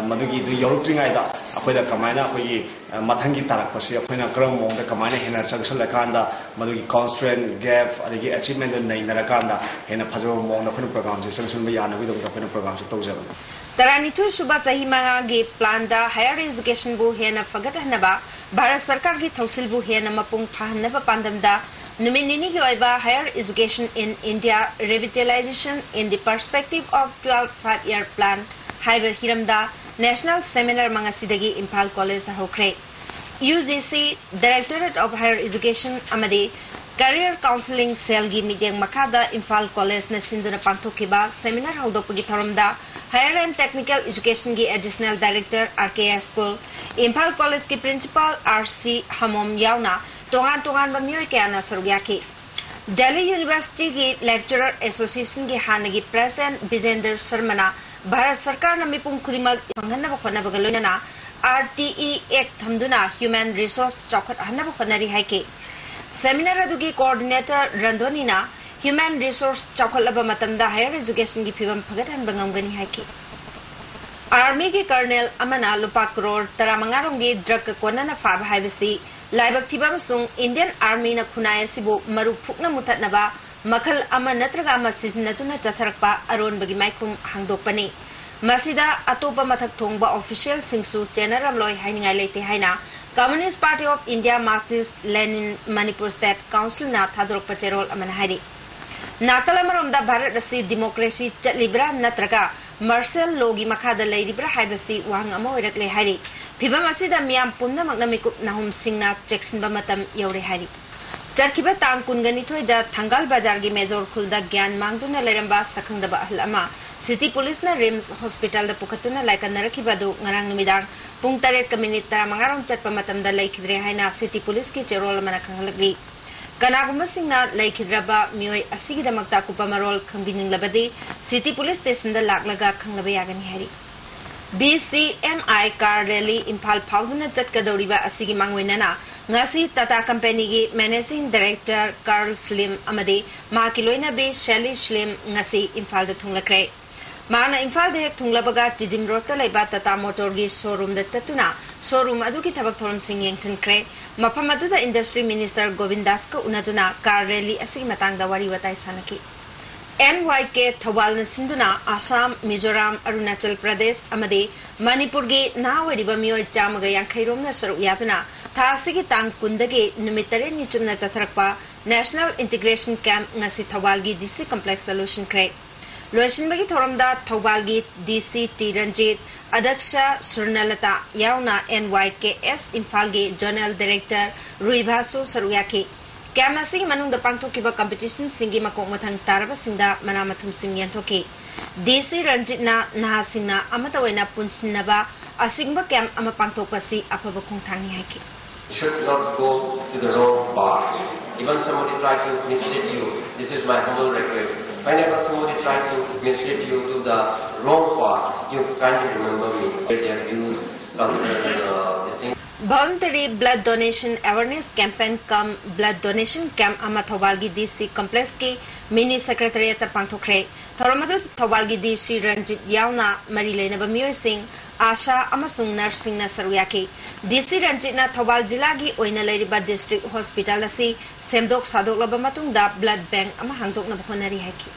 ꯃꯗꯨꯒꯤꯗꯨ ꯌꯧꯔꯛꯇ꯭ꯔꯤꯉꯩꯗ ꯑꯩꯈꯣꯏꯗ ꯀꯃꯥꯏꯅ ꯑꯩꯈꯣꯏꯒꯤ ꯃꯊꯪꯒꯤ ꯇꯥꯔꯛꯄꯁꯤ ꯑꯩꯈꯣꯏꯅ ꯀꯔꯝꯕ ꯃꯑꯣꯡꯗ ꯀꯃꯥꯏꯅ ꯍꯦꯟꯅ ꯆꯪꯁꯤꯜꯂꯀꯥꯟꯗ ꯃꯗꯨꯒꯤ constraint, gap ꯑꯗꯒꯤ achievement ꯗꯨ ꯅꯩꯅꯔꯀꯥꯟꯗ ꯍꯦꯟꯅ ꯐꯖꯕ ꯃꯑꯣꯡꯗ ꯑꯩꯈꯣꯏꯅ program ꯁꯤ ꯆꯪꯁꯤꯟꯕ ꯌꯥꯅꯕꯒꯤꯗꯃꯛꯇ ꯑꯩꯈꯣꯏꯅ program ꯁꯤ ꯇꯧꯖꯕꯅꯤ꯫ ꯇꯔꯥꯅꯤꯊꯣꯏ ꯁꯨꯕ ꯆꯍꯤ ꯃꯉꯥꯒꯤ plan ꯗ higher education ꯕꯨ ꯍꯦꯟꯅ ꯐꯒꯠꯍꯟꯅꯕ, ꯚꯥꯔꯠ ꯁꯔꯀꯥꯔꯒꯤ ꯊꯧꯁꯤꯜꯕꯨ ꯍꯦꯟꯅ ꯃꯄꯨꯡ ꯐꯥꯍꯟꯅꯕ ꯄꯥꯟꯗꯝꯗ ꯅꯨꯃꯤꯠ ꯅꯤꯅꯤꯒꯤ ꯑꯣꯏꯕ Higher Education in India, Revitalization in the Perspective of Twelve Five Year Plan ꯍꯥꯏꯕ ꯍꯤꯔꯝꯗ national seminar ꯉꯁꯤꯗꯒꯤ ꯏꯝꯐꯥꯜ ꯀꯣꯂꯦꯖꯇ ꯍꯧꯈ꯭ꯔꯦ꯫ U G C, Directorate of Higher Education ꯑꯃꯗꯤ Career Counselling Cell ꯒꯤ ꯃꯤꯠꯌꯦꯡ ꯃꯈꯥꯗ ꯏꯝꯐꯥꯜ ꯀꯣꯂꯦꯖꯅ ꯁꯤꯟꯗꯨꯅ ꯄꯥꯡꯊꯣꯛꯈꯤꯕ seminar ꯍꯧꯗꯣꯛꯄꯒꯤ ꯊꯧꯔꯝꯗ Higher and Technical Education ꯒꯤ Additional Director, R K S School, Imphal ꯀꯣꯂꯦꯖꯀꯤ Principal R C ꯍꯃꯣꯝ ꯌꯥꯎꯅ ꯇꯣꯉꯥꯟ ꯇꯣꯉꯥꯟꯕ ꯃꯤꯑꯣꯏ ꯀꯌꯥꯅ ꯁꯔꯨꯛ ꯌꯥꯈꯤ꯫ Delhi University ꯒꯤ Lecturer Association ꯒꯤ ꯍꯥꯟꯅꯒꯤ President ꯕꯤꯖꯦꯟꯗ꯭ꯔ ꯁꯔꯃꯅ ꯚꯥꯔꯠ ꯁꯔꯀꯥꯔꯅ ꯃꯤꯄꯨꯝ ꯈꯨꯗꯤꯡꯃꯛ ꯐꯪꯍꯟꯅꯕ ꯍꯣꯠꯅꯕꯒ ꯂꯣꯏꯅꯅ R T E Act ꯊꯝꯗꯨꯅ human resource ꯆꯥꯎꯈꯠꯍꯟꯅꯕ ꯍꯣꯠꯅꯔꯤ ꯍꯥꯏꯈꯤ꯫ Seminar ꯑꯗꯨꯒꯤ coordinator ꯔꯟꯙꯣꯅꯤꯅ human resource ꯆꯥꯎꯈꯠꯂꯕ ꯃꯇꯝꯗ higher education ꯒꯤ ꯐꯤꯕꯝ ꯐꯒꯠꯍꯟꯕ ꯉꯝꯒꯅꯤ ꯍꯥꯏꯈꯤ꯫ Army ꯒꯤ colonel ꯑꯃꯅ ꯂꯨꯄꯥ ꯀꯔꯣꯔ ꯇꯔꯥꯃꯉꯥ ꯔꯣꯝꯒꯤ drug ꯀ ꯀꯣꯟꯅꯅ ꯐꯥꯕ ꯍꯥꯏꯕꯁꯤ ꯂꯥꯏꯕꯛ ꯊꯤꯕ ꯑꯃꯁꯨꯡ Indian Army ꯅ ꯈꯨꯟꯅꯥꯏ ꯑꯁꯤꯕꯨ ꯃꯔꯨ ꯐꯨꯛꯅ ꯃꯨꯊꯠꯅꯕ ꯃꯈꯜ ꯑꯃ ꯅꯠꯇ꯭ꯔꯒ ꯑꯃ ꯁꯤꯖꯤꯟꯅꯗꯨꯅ ꯆꯠꯊꯔꯛꯄ ꯑꯔꯣꯟꯕꯒꯤ ꯃꯥꯏꯈꯨꯝ ꯍꯥꯡꯗꯣꯛꯄꯅꯤ꯫ ꯃꯁꯤꯗ ꯑꯇꯣꯞꯄ ꯃꯊꯛ ꯊꯣꯡꯕ official ꯁꯤꯡꯁꯨ ꯆꯦꯟꯅꯔꯝꯂꯣꯏ ꯍꯥꯏꯅꯤꯡꯉꯥꯏ ꯂꯩꯇꯦ ꯍꯥꯏꯅ Communist Party of India Marxist Lenin Manipur State Council ꯅ ꯊꯥꯗꯣꯔꯛꯄ ꯆꯦꯔꯣꯜ ꯑꯃꯅ ꯍꯥꯏꯔꯤ꯫ ꯅꯥꯀꯜ ꯑꯃꯔꯣꯝꯗ ꯚꯥꯔꯠ ꯑꯁꯤ democracy ꯆꯠꯂꯤꯕ꯭ꯔꯥ ꯅꯠꯇ꯭ꯔꯒ martial law ꯒꯤ ꯃꯈꯥꯗ ꯂꯩꯔꯤꯕ꯭ꯔꯥ ꯍꯥꯏꯕꯁꯤ ꯋꯥꯍꯪ ꯑꯃ ꯑꯣꯏꯔꯛꯂꯦ ꯍꯥꯏꯔꯤ꯫ ꯐꯤꯚꯝ ꯑꯁꯤꯗ ꯃꯤꯌꯥꯝ ꯄꯨꯝꯅꯃꯛꯅ ꯃꯤꯀꯨꯞ ꯅꯥꯍꯨꯝ ꯁꯤꯡꯅ ꯆꯦꯛꯁꯤꯟꯕ ꯃꯇꯝ ꯌꯧꯔꯦ ꯍꯥꯏꯔꯤ꯫ ꯆꯠꯈꯤꯕ ꯇꯥꯡ ꯀꯨꯟꯒ ꯅꯤꯊꯣꯏꯗ ꯊꯪꯒꯥꯜ ꯕꯖꯥꯔꯒꯤ major ꯈꯨꯜꯗ ꯒ꯭ꯌꯥꯟ ꯃꯥꯡꯗꯨꯅ ꯂꯩꯔꯝꯕ ꯁꯛꯈꯪꯗꯕ ꯑꯍꯜ ꯑꯃ city police ꯅ RIMS hospital ꯗ ꯄꯨꯈꯠꯇꯨꯅ ꯂꯥꯏꯀꯠꯅꯔꯛꯈꯤꯕ ꯑꯗꯨ ꯉꯔꯥꯡ ꯅꯨꯃꯤꯗꯥꯡ ꯄꯨꯡ ꯇꯔꯦꯠꯀ minute ꯇꯔꯥꯃꯉꯥ ꯔꯣꯝ ꯆꯠꯄ ꯃꯇꯝꯗ ꯂꯩꯈꯤꯗ꯭ꯔꯦ ꯍꯥꯏꯅ city police ꯀꯤ ꯆꯦꯔꯣꯜ ꯑꯃꯅ ꯈꯪꯍꯜꯂꯛꯂꯤ꯫ ꯀꯅꯥꯒꯨꯝꯕꯁꯤꯡꯅ ꯂꯩꯈꯤꯗ꯭ꯔꯕ ꯃꯤꯑꯣꯏ ꯑꯁꯤꯒꯤꯗꯃꯛꯇ ꯑꯀꯨꯞꯄ ꯃꯔꯣꯜ ꯈꯪꯕꯤꯅꯤꯡꯂꯕꯗꯤ City Police Stationꯗ ꯂꯥꯛꯂꯒ ꯈꯪꯂꯕ ꯌꯥꯒꯅꯤ ꯍꯥꯏꯔꯤ꯫ B C M I car rally Imphal ꯐꯥꯎꯗꯨꯅ ꯆꯠꯀꯗꯧꯔꯤꯕ ꯑꯁꯤꯒꯤ ꯃꯥꯡꯑꯣꯏꯅꯅ ꯉꯁꯤ Tata Companyꯒꯤ Managing Director Carl Slim ꯑꯃꯗꯤ ꯃꯍꯥꯛꯀꯤ ꯂꯣꯏꯅꯕꯤ Shelly Slim ꯉꯁꯤ ꯏꯝꯐꯥꯜꯗ ꯊꯨꯡꯂꯈ꯭ꯔꯦ꯫ ꯃꯍꯥꯛꯅ ꯏꯝꯐꯥꯜꯗ ꯍꯦꯛ ꯊꯨꯡꯂꯕꯒ ꯇꯤꯗꯤꯝ ꯔꯣꯗꯇ ꯂꯩꯕ Tata Motorꯒꯤ showroomꯗ ꯆꯠꯇꯨꯅ showroom ꯑꯗꯨꯒꯤ ꯊꯕꯛ ꯊꯧꯔꯝꯁꯤꯡ ꯌꯦꯡꯁꯤꯟꯈ꯭ꯔꯦ꯫ ꯃꯐꯝ ꯑꯗꯨꯗ Industry Minister ꯒꯣꯕꯤꯟꯗꯥꯁꯀ ꯎꯅꯗꯨꯅ car rally ꯑꯁꯤꯒꯤ ꯃꯇꯥꯡꯗ ꯋꯥꯔꯤ ꯋꯥꯇꯥꯏ ꯁꯥꯟꯅꯈꯤ꯫ N Y K ꯊꯧꯕꯥꯜꯅ ꯁꯤꯟꯗꯨꯅ ꯑꯁꯥꯝ, ꯃꯤꯖꯣꯔꯥꯝ, ꯑꯔꯨꯅꯥꯆꯜ ꯄ꯭ꯔꯗꯦꯁ ꯑꯃꯗꯤ ꯃꯅꯤꯄꯨꯔꯒꯤ ꯅꯍꯥ ꯑꯣꯏꯔꯤꯕ ꯃꯤꯑꯣꯏ ꯆꯥꯝꯃꯒ ꯌꯥꯡꯈꯩ ꯔꯣꯝꯅ ꯁꯔꯨꯛ ꯌꯥꯗꯨꯅ ꯊꯥ ꯑꯁꯤꯒꯤ ꯇꯥꯡ ꯀꯨꯟꯗꯒꯤ ꯅꯨꯃꯤꯠ ꯇꯔꯦꯠꯅꯤ ꯆꯨꯞꯅ ꯆꯠꯊꯔꯛꯄ National Integration Camp ꯉꯁꯤ ꯊꯧꯕꯥꯜꯒꯤ D C Complexꯇ ꯂꯣꯏꯁꯤꯟꯈ꯭ꯔꯦ꯫ ꯂꯣꯏꯁꯤꯟꯕꯒꯤ ꯊꯧꯔꯝꯗ ꯊꯧꯕꯥꯜꯒꯤ D C T ꯔꯟꯖꯤꯠ, ꯑꯗꯛꯁ ꯁꯨꯔꯅꯂꯇꯥ ꯌꯥꯎꯅ N Y K S ꯏꯝꯐꯥꯜꯒꯤ Zonal Director ꯔꯨꯏꯚꯥꯁꯨ ꯁꯔꯨꯛ ꯌꯥꯈꯤ꯫ Camp ꯑꯁꯤꯒꯤ ꯃꯅꯨꯡꯗ ꯄꯥꯡꯊꯣꯛꯈꯤꯕ competitionꯁꯤꯡꯒꯤ ꯃꯀꯣꯛ ꯃꯊꯪ ꯇꯥꯔꯕꯁꯤꯡꯗ ꯃꯅꯥ ꯃꯊꯨꯝꯁꯤꯡ ꯌꯦꯟꯊꯣꯛꯈꯤ꯫ D C ꯔꯟꯖꯤꯠꯅ ꯅꯍꯥꯁꯤꯡꯅ ꯑꯃꯠꯇ ꯑꯣꯏꯅ ꯄꯨꯟꯁꯤꯟꯅꯕ ꯑꯁꯤꯒꯨꯝꯕ camp ꯑꯃ ꯄꯥꯡꯊꯣꯛꯄ ꯑꯁꯤ ꯑꯐꯕ ꯈꯣꯡꯊꯥꯡꯅꯤ ꯍꯥꯏꯈꯤ꯫ You should not go to the wrong path. Even somebody try to mislead you, this is my humble request. Whenever somebody try to mislead you to the wrong path, you kindly remember me. Their views concerning the, this thing. Voluntary Blood Donation Awareness Campaign cum Blood Donation Camp ꯑꯃ ꯊꯧꯕꯥꯜꯒꯤ D C Complexꯀꯤ Mini Secretariatꯇ ꯄꯥꯡꯊꯣꯛꯈ꯭ꯔꯦ꯫ ꯊꯧꯔꯝ ꯑꯗꯨ ꯊꯧꯕꯥꯜꯒꯤ D C Ranjit ꯌꯥꯎꯅ ꯃꯔꯤ ꯂꯩꯅꯕ ꯃꯤꯑꯣꯏꯁꯤꯡ, ASHA ꯑꯃꯁꯨꯡ nurseꯁꯤꯡꯅ ꯁꯔꯨꯛ ꯌꯥꯈꯤ꯫ D C ꯔꯟꯖꯤꯠꯅ ꯊꯧꯕꯥꯜ ꯖꯤꯂꯥꯒꯤ ꯑꯣꯏꯅ ꯂꯩꯔꯤꯕ district hospital ꯑꯁꯤ ꯁꯦꯝꯗꯣꯛ ꯁꯥꯗꯣꯛꯂꯕ ꯃꯇꯨꯡꯗ blood bank ꯑꯃ ꯍꯥꯡꯗꯣꯛꯅꯕ ꯍꯣꯠꯅꯔꯤ ꯍꯥꯏꯈꯤ꯫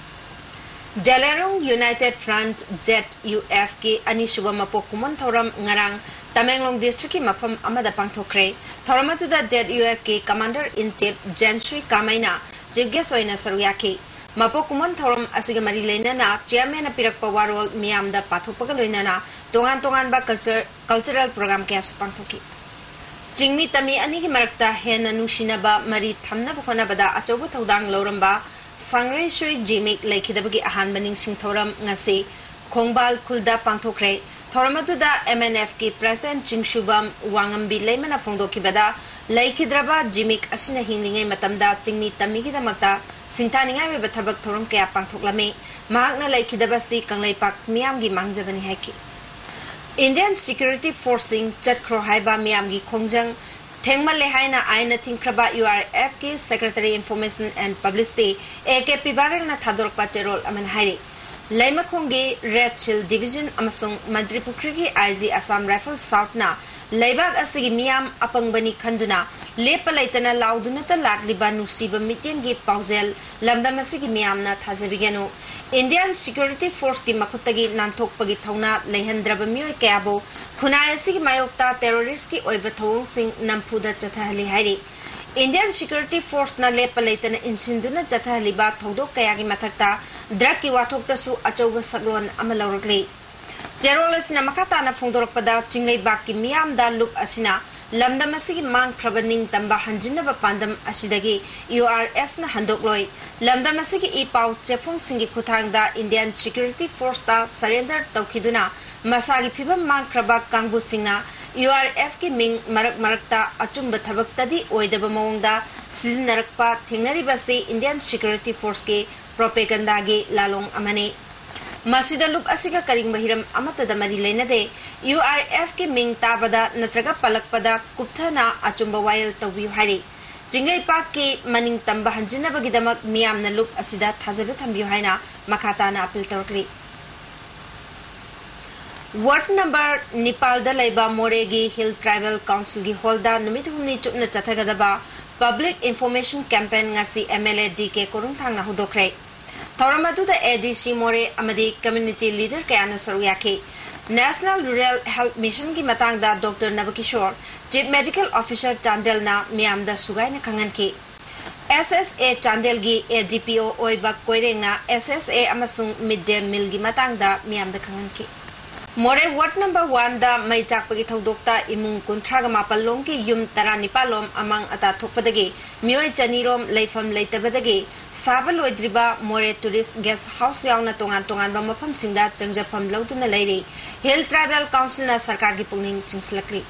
ꯖꯦꯂꯦꯔꯣꯡ United Front, Z U Fꯀꯤ ꯑꯅꯤꯁꯨꯕ ꯃꯄꯣꯛ ꯀꯨꯝꯑꯣꯟ ꯊꯧꯔꯝ ꯉꯔꯥꯡ ꯇꯃꯦꯡꯂꯣꯡ districtꯀꯤ ꯃꯐꯝ ꯑꯃꯗ ꯄꯥꯡꯊꯣꯛꯈ꯭ꯔꯦ꯫ ꯊꯧꯔꯝ ꯑꯗꯨꯗ Z U Fꯀꯤ Commander in Chief ꯖꯦꯟꯁ꯭ꯔꯤ ꯀꯥꯃꯩꯅ chief guest ꯑꯣꯏꯅ ꯁꯔꯨꯛ ꯌꯥꯈꯤ꯫ ꯃꯄꯣꯛ ꯀꯨꯝꯑꯣꯟ ꯊꯧꯔꯝ ꯑꯁꯤꯒ ꯃꯔꯤ ꯂꯩꯅꯅ chairmanꯅ ꯄꯤꯔꯛꯄ ꯋꯥꯔꯣꯜ ꯃꯤꯌꯥꯝꯗ ꯄꯥꯊꯣꯛꯄꯒ ꯂꯣꯏꯅꯅ ꯇꯣꯉꯥꯟ ꯇꯣꯉꯥꯟꯕ culture, cultural program ꯀꯌꯥꯁꯨ ꯄꯥꯡꯊꯣꯛꯈꯤ꯫ ꯆꯤꯡꯃꯤ ꯇꯝꯃꯤ ꯑꯅꯤꯒꯤ ꯃꯔꯛꯇ ꯍꯦꯟꯅ ꯅꯨꯡꯁꯤꯅꯕ ꯃꯔꯤ ꯊꯝꯅꯕ ꯍꯣꯠꯅꯕꯗ ꯑꯆꯧꯕ ꯊꯧꯗꯥꯡ ꯂꯧꯔꯝꯕ ꯁꯥꯡꯔꯩꯁꯨꯏ ꯖꯤꯃꯤꯛ ꯂꯩꯈꯤꯗꯕꯒꯤ ꯑꯍꯥꯟꯕ ꯅꯤꯡꯁꯤꯡ ꯊꯧꯔꯝ ꯉꯁꯤ ꯈꯣꯡꯕꯥꯜ ꯈꯨꯜꯗ ꯄꯥꯡꯊꯣꯛꯈ꯭ꯔꯦ꯫ ꯊꯧꯔꯝ ꯑꯗꯨꯗ M N F ꯀꯤ President ꯆꯤꯡꯁꯨꯕꯝ ꯋꯥꯉꯝꯕꯤ ꯂꯩꯃꯅ ꯐꯣꯡꯗꯣꯛꯈꯤꯕꯗ, ꯂꯩꯈꯤꯗ꯭ꯔꯕ ꯖꯤꯃꯤꯛ ꯑꯁꯤꯅ ꯍꯤꯡꯂꯤꯉꯩ ꯃꯇꯝꯗ ꯆꯤꯡꯃꯤ ꯇꯝꯃꯤꯒꯤꯗꯃꯛꯇ ꯁꯤꯡꯊꯥꯅꯤꯡꯉꯥꯏ ꯑꯣꯏꯕ ꯊꯕꯛ ꯊꯧꯔꯝ ꯀꯌꯥ ꯄꯥꯡꯊꯣꯛꯂꯝꯃꯤ꯫ ꯃꯍꯥꯛꯅ ꯂꯩꯈꯤꯗꯕꯁꯤ ꯀꯪꯂꯩꯄꯥꯛ ꯃꯤꯌꯥꯝꯒꯤ ꯃꯥꯡꯖꯕꯅꯤ ꯍꯥꯏꯈꯤ꯫ Indian security force ꯁꯤꯡ ꯆꯠꯈ꯭ꯔꯣ ꯍꯥꯏꯕ ꯃꯤꯌꯥꯝꯒꯤ ꯈꯣꯡꯖꯪ ꯊꯦꯡꯃꯜꯂꯦ ꯍꯥꯏꯅ ꯑꯥꯏꯟꯅ ꯊꯤꯡꯈ꯭ꯔꯕ U R F ꯀꯤ Secretary Information and Publicity A K P ꯕꯥꯔꯦꯜꯅ ꯊꯥꯗꯣꯔꯛꯄ ꯆꯦꯔꯣꯜ ꯑꯃꯅ ꯍꯥꯏꯔꯤ꯫ ꯂꯩꯃꯈꯣꯡꯒꯤ Red Shield Division ꯑꯃꯁꯨꯡ ꯃꯟꯇ꯭ꯔꯤꯄꯨꯈ꯭ꯔꯤꯒꯤ I G Assam Rifles South ꯅ ꯂꯩꯕꯥꯛ ꯑꯁꯤꯒꯤ ꯃꯤꯌꯥꯝ ꯑꯄꯪꯕꯅꯤ ꯈꯟꯗꯨꯅ ꯂꯦꯞꯄ ꯂꯩꯇꯅ ꯂꯥꯎꯗꯨꯅꯇ ꯂꯥꯛꯂꯤꯕ ꯅꯨꯡꯁꯤꯕ ꯃꯤꯠꯌꯦꯡꯒꯤ ꯄꯥꯎꯖꯦꯜ ꯂꯝꯗꯝ ꯑꯁꯤꯒꯤ ꯃꯤꯌꯥꯝꯅ ꯊꯥꯖꯕꯤꯒꯅꯨ꯫ Indian security force ꯀꯤ ꯃꯈꯨꯠꯇꯒꯤ ꯅꯥꯟꯊꯣꯛꯄꯒꯤ ꯊꯧꯅꯥ ꯂꯩꯍꯟꯗ꯭ꯔꯕ ꯃꯤꯑꯣꯏ ꯀꯌꯥꯕꯨ ꯈꯨꯟꯅꯥꯏ ꯑꯁꯤꯒꯤ ꯃꯥꯌꯣꯛꯇ terrorist ꯀꯤ ꯑꯣꯏꯕ ꯊꯧꯑꯣꯡꯁꯤꯡ ꯅꯝꯐꯨꯗ ꯆꯠꯊꯍꯜꯂꯤ ꯍꯥꯏꯔꯤ꯫ Indian security force ꯅ ꯂꯦꯞꯄ ꯂꯩꯇꯅ ꯏꯟꯁꯤꯟꯗꯨꯅ ꯆꯠꯊꯍꯜꯂꯤꯕ ꯊꯧꯗꯣꯛ ꯀꯌꯥꯒꯤ ꯃꯊꯛꯇ drug ꯀꯤ ꯋꯥꯊꯣꯛꯇꯁꯨ ꯑꯆꯧꯕ ꯁꯛꯂꯣꯟ ꯑꯃ ꯂꯧꯔꯛꯂꯤ꯫ ꯆꯦꯔꯣꯜ ꯑꯁꯤꯅ ꯃꯈꯥ ꯇꯥꯅ ꯐꯣꯡꯗꯣꯔꯛꯄꯗ, ꯆꯤꯡꯂꯩꯕꯥꯛꯀꯤ ꯃꯤꯌꯥꯝꯗ ꯂꯨꯞ ꯑꯁꯤꯅ ꯂꯝꯗꯝ ꯑꯁꯤꯒꯤ ꯃꯥꯡꯈ꯭ꯔꯕ ꯅꯤꯡꯇꯝꯕ ꯍꯟꯖꯤꯟꯅꯕ ꯄꯥꯟꯗꯝ ꯑꯁꯤꯗꯒꯤ U R F ꯅ ꯍꯟꯗꯣꯛꯂꯣꯏ꯫ ꯂꯝꯗꯝ ꯑꯁꯤꯒꯤ ꯏ ꯄꯥꯎ ꯆꯦꯐꯣꯡꯁꯤꯡꯒꯤ ꯈꯨꯠꯊꯥꯡꯗ Indian security force ꯇ surrender ꯇꯧꯈꯤꯗꯨꯅ ꯃꯁꯥꯒꯤ ꯐꯤꯕꯝ ꯃꯥꯡꯈ꯭ꯔꯕ ꯀꯥꯡꯕꯨꯁꯤꯡꯅ U R F ꯀꯤ ꯃꯤꯡ ꯃꯔꯛ ꯃꯔꯛꯇ ꯑꯆꯨꯝꯕ ꯊꯕꯛꯇꯗꯤ ꯑꯣꯏꯗꯕ ꯃꯑꯣꯡꯗ ꯁꯤꯖꯤꯟꯅꯔꯛꯄ ꯊꯦꯡꯅꯔꯤꯕꯁꯤ Indian security force ꯀꯤ propaganda ꯒꯤ ꯂꯥꯂꯣꯡ ꯑꯃꯅꯤ꯫ ꯃꯁꯤꯗ ꯂꯨꯞ ꯑꯁꯤꯒ ꯀꯔꯤꯒꯨꯝꯕ ꯍꯤꯔꯝ ꯑꯃꯠꯇꯗ ꯃꯔꯤ ꯂꯩꯅꯗꯦ꯫ U R F ꯀꯤ ꯃꯤꯡ ꯇꯥꯕꯗ ꯅꯠꯇ꯭ꯔꯒ ꯄꯜꯂꯛꯄꯗ ꯀꯨꯞꯊꯅ ꯑꯆꯨꯝꯕ ꯋꯥꯌꯦꯜ ꯇꯧꯕꯤꯌꯨ ꯍꯥꯏꯔꯤ꯫ ꯆꯤꯡꯂꯩꯄꯥꯛꯀꯤ ꯃꯅꯤꯡ ꯇꯝꯕ ꯍꯟꯖꯤꯟꯅꯕꯒꯤꯗꯃꯛ ꯃꯤꯌꯥꯝꯅ ꯂꯨꯞ ꯑꯁꯤꯗ ꯊꯥꯖꯕ ꯊꯝꯕꯤꯌꯨ ꯍꯥꯏꯅ ꯃꯈꯥ ꯇꯥꯅ appeal ꯇꯧꯔꯛꯂꯤ꯫ Ward number ꯅꯤꯄꯥꯜꯗ ꯂꯩꯕ ꯃꯣꯔꯦꯒꯤ Hill Tribal Council ꯒꯤ hall ꯗ ꯅꯨꯃꯤꯠ ꯍꯨꯝꯅꯤ ꯆꯨꯞꯅ ꯆꯠꯊꯒꯗꯕ Public Information Campaign ꯉꯁꯤ M L A D K ꯀꯣꯔꯨꯡꯊꯥꯡꯅ ꯍꯧꯗꯣꯛꯈ꯭ꯔꯦ꯫ ꯊꯧꯔꯝ ꯑꯗꯨꯗ A D C ꯃꯣꯔꯦ ꯑꯃꯗꯤ community leader ꯀꯌꯥꯅ ꯁꯔꯨꯛ ꯌꯥꯈꯤ꯫ National Rural Health Mission ꯒꯤ ꯃꯇꯥꯡꯗ Doctor ꯅꯕꯀꯤꯁꯣꯔ, Chief Medical Officer ꯆꯥꯟꯗꯦꯜꯅ ꯃꯤꯌꯥꯝꯗ ꯁꯨꯒꯥꯏꯅ ꯈꯪꯍꯟꯈꯤ꯫ S S A ꯆꯥꯟꯗꯦꯜꯒꯤ A D P O ꯑꯣꯏꯕ ꯀꯣꯏꯔꯦꯡꯅ S S A ꯑꯃꯁꯨꯡ mid day meal ꯒꯤ ꯃꯇꯥꯡꯗ ꯃꯤꯌꯥꯝꯗ ꯈꯪꯍꯟꯈꯤ꯫ ꯃꯣꯔꯦ ꯋꯥꯔꯗ ꯅꯝꯕꯔ ꯋꯥꯟꯗ ꯃꯩ ꯆꯥꯛꯄꯒꯤ ꯊꯧꯗꯣꯛꯇ ꯏꯃꯨꯡ ꯀꯨꯟꯊ꯭ꯔꯥꯒ ꯃꯥꯄꯜ ꯂꯣꯝꯒꯤ ꯌꯨꯝ ꯇꯔꯥꯅꯤꯄꯥꯜ ꯂꯣꯝ ꯑꯃꯥꯡ ꯑꯇꯥ ꯊꯣꯛꯄꯗꯒꯤ ꯃꯤꯑꯣꯏ ꯆꯅꯤ ꯔꯣꯝ ꯂꯩꯐꯝ ꯂꯩꯇꯕꯗꯒꯤ ꯁꯥꯕ ꯂꯣꯏꯗ꯭ꯔꯤꯕ ꯃꯣꯔꯦ ꯇꯨꯔꯤꯁ ꯒꯦꯁ ꯍꯥꯎꯁ ꯌꯥꯎꯅ ꯇꯣꯉꯥꯟ ꯇꯣꯉꯥꯟꯕ ꯃꯐꯝꯁꯤꯡꯗ ꯆꯪꯖꯐꯝ ꯂꯧꯗꯨꯅ ꯂꯩꯔꯤ꯫ ꯍꯤꯜ ꯇ꯭ꯔꯥꯏꯕꯦꯜ ꯀꯥꯎꯟꯁꯤꯜꯅ ꯁꯔꯀꯥꯔꯒꯤ ꯄꯨꯛꯅꯤꯡ ꯆꯤꯡꯁꯤꯜꯂꯛꯂꯤ꯫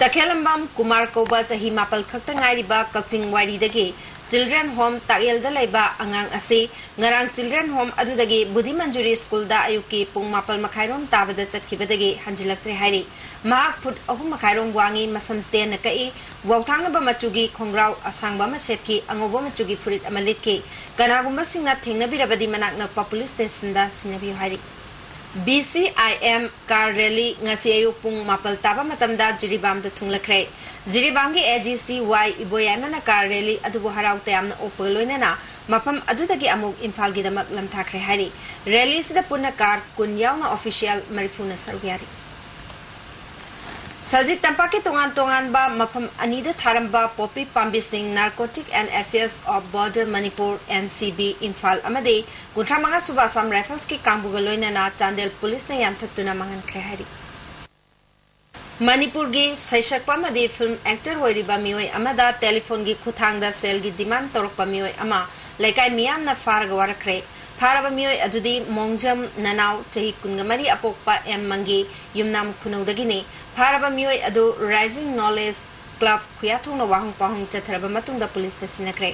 ꯇꯈꯦꯂꯝꯕꯝ ꯀꯨꯃꯥꯔ ꯀꯧꯕ ꯆꯍꯤ ꯃꯥꯄꯜ ꯈꯛꯇ ꯉꯥꯏꯔꯤꯕ ꯀꯛꯆꯤꯡ ꯋꯥꯏꯔꯤꯗꯒꯤ ꯆꯤꯜꯗ꯭ꯔꯦꯟ ꯍꯣꯝ ꯇꯥꯛꯌꯦꯜꯗ ꯂꯩꯕ ꯑꯉꯥꯡ ꯑꯁꯤ ꯉꯔꯥꯡ ꯆꯤꯜꯗ꯭ꯔꯦꯟ ꯍꯣꯝ ꯑꯗꯨꯗꯒꯤ ꯕꯨꯙꯤ ꯃꯟꯖꯨꯔꯤ ꯁ꯭ꯀꯨꯜꯗ ꯑꯌꯨꯛꯀꯤ ꯄꯨꯡ ꯃꯥꯄꯜ ꯃꯈꯥꯏꯔꯣꯝ ꯇꯥꯕꯗ ꯆꯠꯈꯤꯕꯗꯒꯤ ꯍꯟꯖꯤꯜꯂꯛꯇ꯭ꯔꯦ ꯍꯥꯏꯔꯤ꯫ ꯃꯍꯥꯛ ꯐꯨꯠ ꯑꯍꯨꯝ ꯃꯈꯥꯏꯔꯣꯝ ꯋꯥꯡꯉꯤ, ꯃꯁꯝ ꯇꯦꯟꯅ ꯀꯛꯏ, ꯋꯥꯎꯊꯥꯡꯅꯕ ꯃꯆꯨꯒꯤ ꯈꯣꯡꯒ꯭ꯔꯥꯎ ꯑꯁꯥꯡꯕ ꯑꯃ ꯁꯦꯠꯈꯤ, ꯑꯉꯧꯕ ꯃꯆꯨꯒꯤ ꯐꯨꯔꯤꯠ ꯑꯃ ꯂꯤꯠꯈꯤ꯫ ꯀꯅꯥꯒꯨꯝꯕꯁꯤꯡꯅ ꯊꯦꯡꯅꯕꯤꯔꯕꯗꯤ ꯃꯅꯥꯛ ꯅꯛꯄ ꯄꯨꯂꯤꯁ ꯁ꯭ꯇꯦꯁꯟꯗ ꯁꯤꯟꯅꯕꯤꯌꯨ ꯍꯥꯏꯔꯤ꯫ B C I M car rally ꯉꯁꯤ ꯑꯌꯨꯛ ꯄꯨꯡ ꯃꯥꯄꯜ ꯇꯥꯕ ꯃꯇꯝꯗ ꯖꯤꯔꯤꯕꯥꯝꯗ ꯊꯨꯡꯂꯈ꯭ꯔꯦ꯫ ꯖꯤꯔꯤꯕꯥꯝꯒꯤ ꯑꯦ ꯗꯤ ꯁꯤ ꯋꯥꯏ ꯏꯕꯣꯌꯥꯏꯃꯅ ꯀꯥꯔ ꯔꯦꯂꯤ ꯑꯗꯨꯕꯨ ꯍꯔꯥꯎ ꯇꯌꯥꯝꯅ ꯑꯣꯛꯄꯒ ꯂꯣꯏꯅꯅ ꯃꯐꯝ ꯑꯗꯨꯗꯒꯤ ꯑꯃꯨꯛ ꯏꯝꯐꯥꯜꯒꯤꯗꯃꯛ ꯂꯝꯊꯥꯈ꯭ꯔꯦ ꯍꯥꯏꯔꯤ꯫ ꯔꯦꯂꯤꯁꯤꯗ ꯄꯨꯟꯅ ꯀꯥꯔ ꯀꯨꯟ ꯌꯥꯎꯅ ꯑꯣꯐꯤꯁꯤꯌꯦꯜ ꯃꯔꯤꯐꯨꯅ ꯁꯔꯨꯛ ꯌꯥꯔꯤ꯫ ꯁꯖꯤꯛ ꯇꯝꯄꯥꯛꯀꯤ ꯇꯣꯉꯥꯟ ꯇꯣꯉꯥꯟꯕ ꯃꯐꯝ ꯑꯅꯤꯗ ꯊꯥꯔꯝꯕ ꯄꯣꯄꯤ ꯄꯥꯝꯕꯤꯁꯤꯡ Narcotic and Affairs of Border Manipur, N C B, Imphal ꯑꯃꯗꯤ ꯀꯨꯟꯊ꯭ꯔꯥ ꯃꯉꯥ ꯁꯨꯕ ꯑꯁꯥꯝ ꯔꯥꯏꯐꯜꯁꯀꯤ ꯀꯥꯡꯕꯨꯒ ꯂꯣꯏꯅꯅ ꯆꯥꯟꯗꯦꯜ ꯄꯨꯂꯤꯁꯅ ꯌꯥꯟꯊꯠꯇꯨꯅ ꯃꯥꯡꯍꯟꯈ꯭ꯔꯦ ꯍꯥꯏꯔꯤ꯫ ꯃꯅꯤꯄꯨꯔꯒꯤ ꯁꯩꯁꯛꯄ ꯑꯃꯗꯤ ꯐꯤꯜꯝ ꯑꯦꯛꯇꯔ ꯑꯣꯏꯔꯤꯕ ꯃꯤꯑꯣꯏ ꯑꯃꯗ ꯇꯦꯂꯤꯐꯣꯟꯒꯤ ꯈꯨꯠꯊꯥꯡꯗ ꯁꯦꯜꯒꯤ ꯗꯤꯃꯥꯟ ꯇꯧꯔꯛꯄ ꯃꯤꯑꯣꯏ ꯑꯃ ꯂꯩꯀꯥꯏ ꯃꯤꯌꯥꯝꯅ ꯐꯥꯔꯒ ꯋꯥꯔꯛꯈ꯭ꯔꯦ꯫ ꯐꯥꯔꯕ ꯃꯤꯑꯣꯏ ꯑꯗꯨꯗꯤ ꯃꯣꯡꯖꯝ ꯅꯅꯥꯎ ꯆꯍꯤ ꯀꯨꯟꯃꯔꯤ ꯑꯄꯣꯛꯄ ꯑꯦꯝ ꯃꯪꯒꯤ ꯌꯨꯝꯅꯥꯝ ꯈꯨꯅꯧꯗꯒꯤꯅꯤ꯫ ꯐꯥꯔꯕ ꯃꯤꯑꯣꯏ ꯑꯗꯨ Rising Knowledge Club ꯈꯨꯌꯥꯊꯣꯡꯅ ꯋꯥꯍꯪ ꯄꯥꯎꯍꯪ ꯆꯠꯊꯔꯕ ꯃꯇꯨꯡꯗ ꯄꯨꯂꯤꯁꯇ ꯁꯤꯟꯅꯈ꯭ꯔꯦ꯫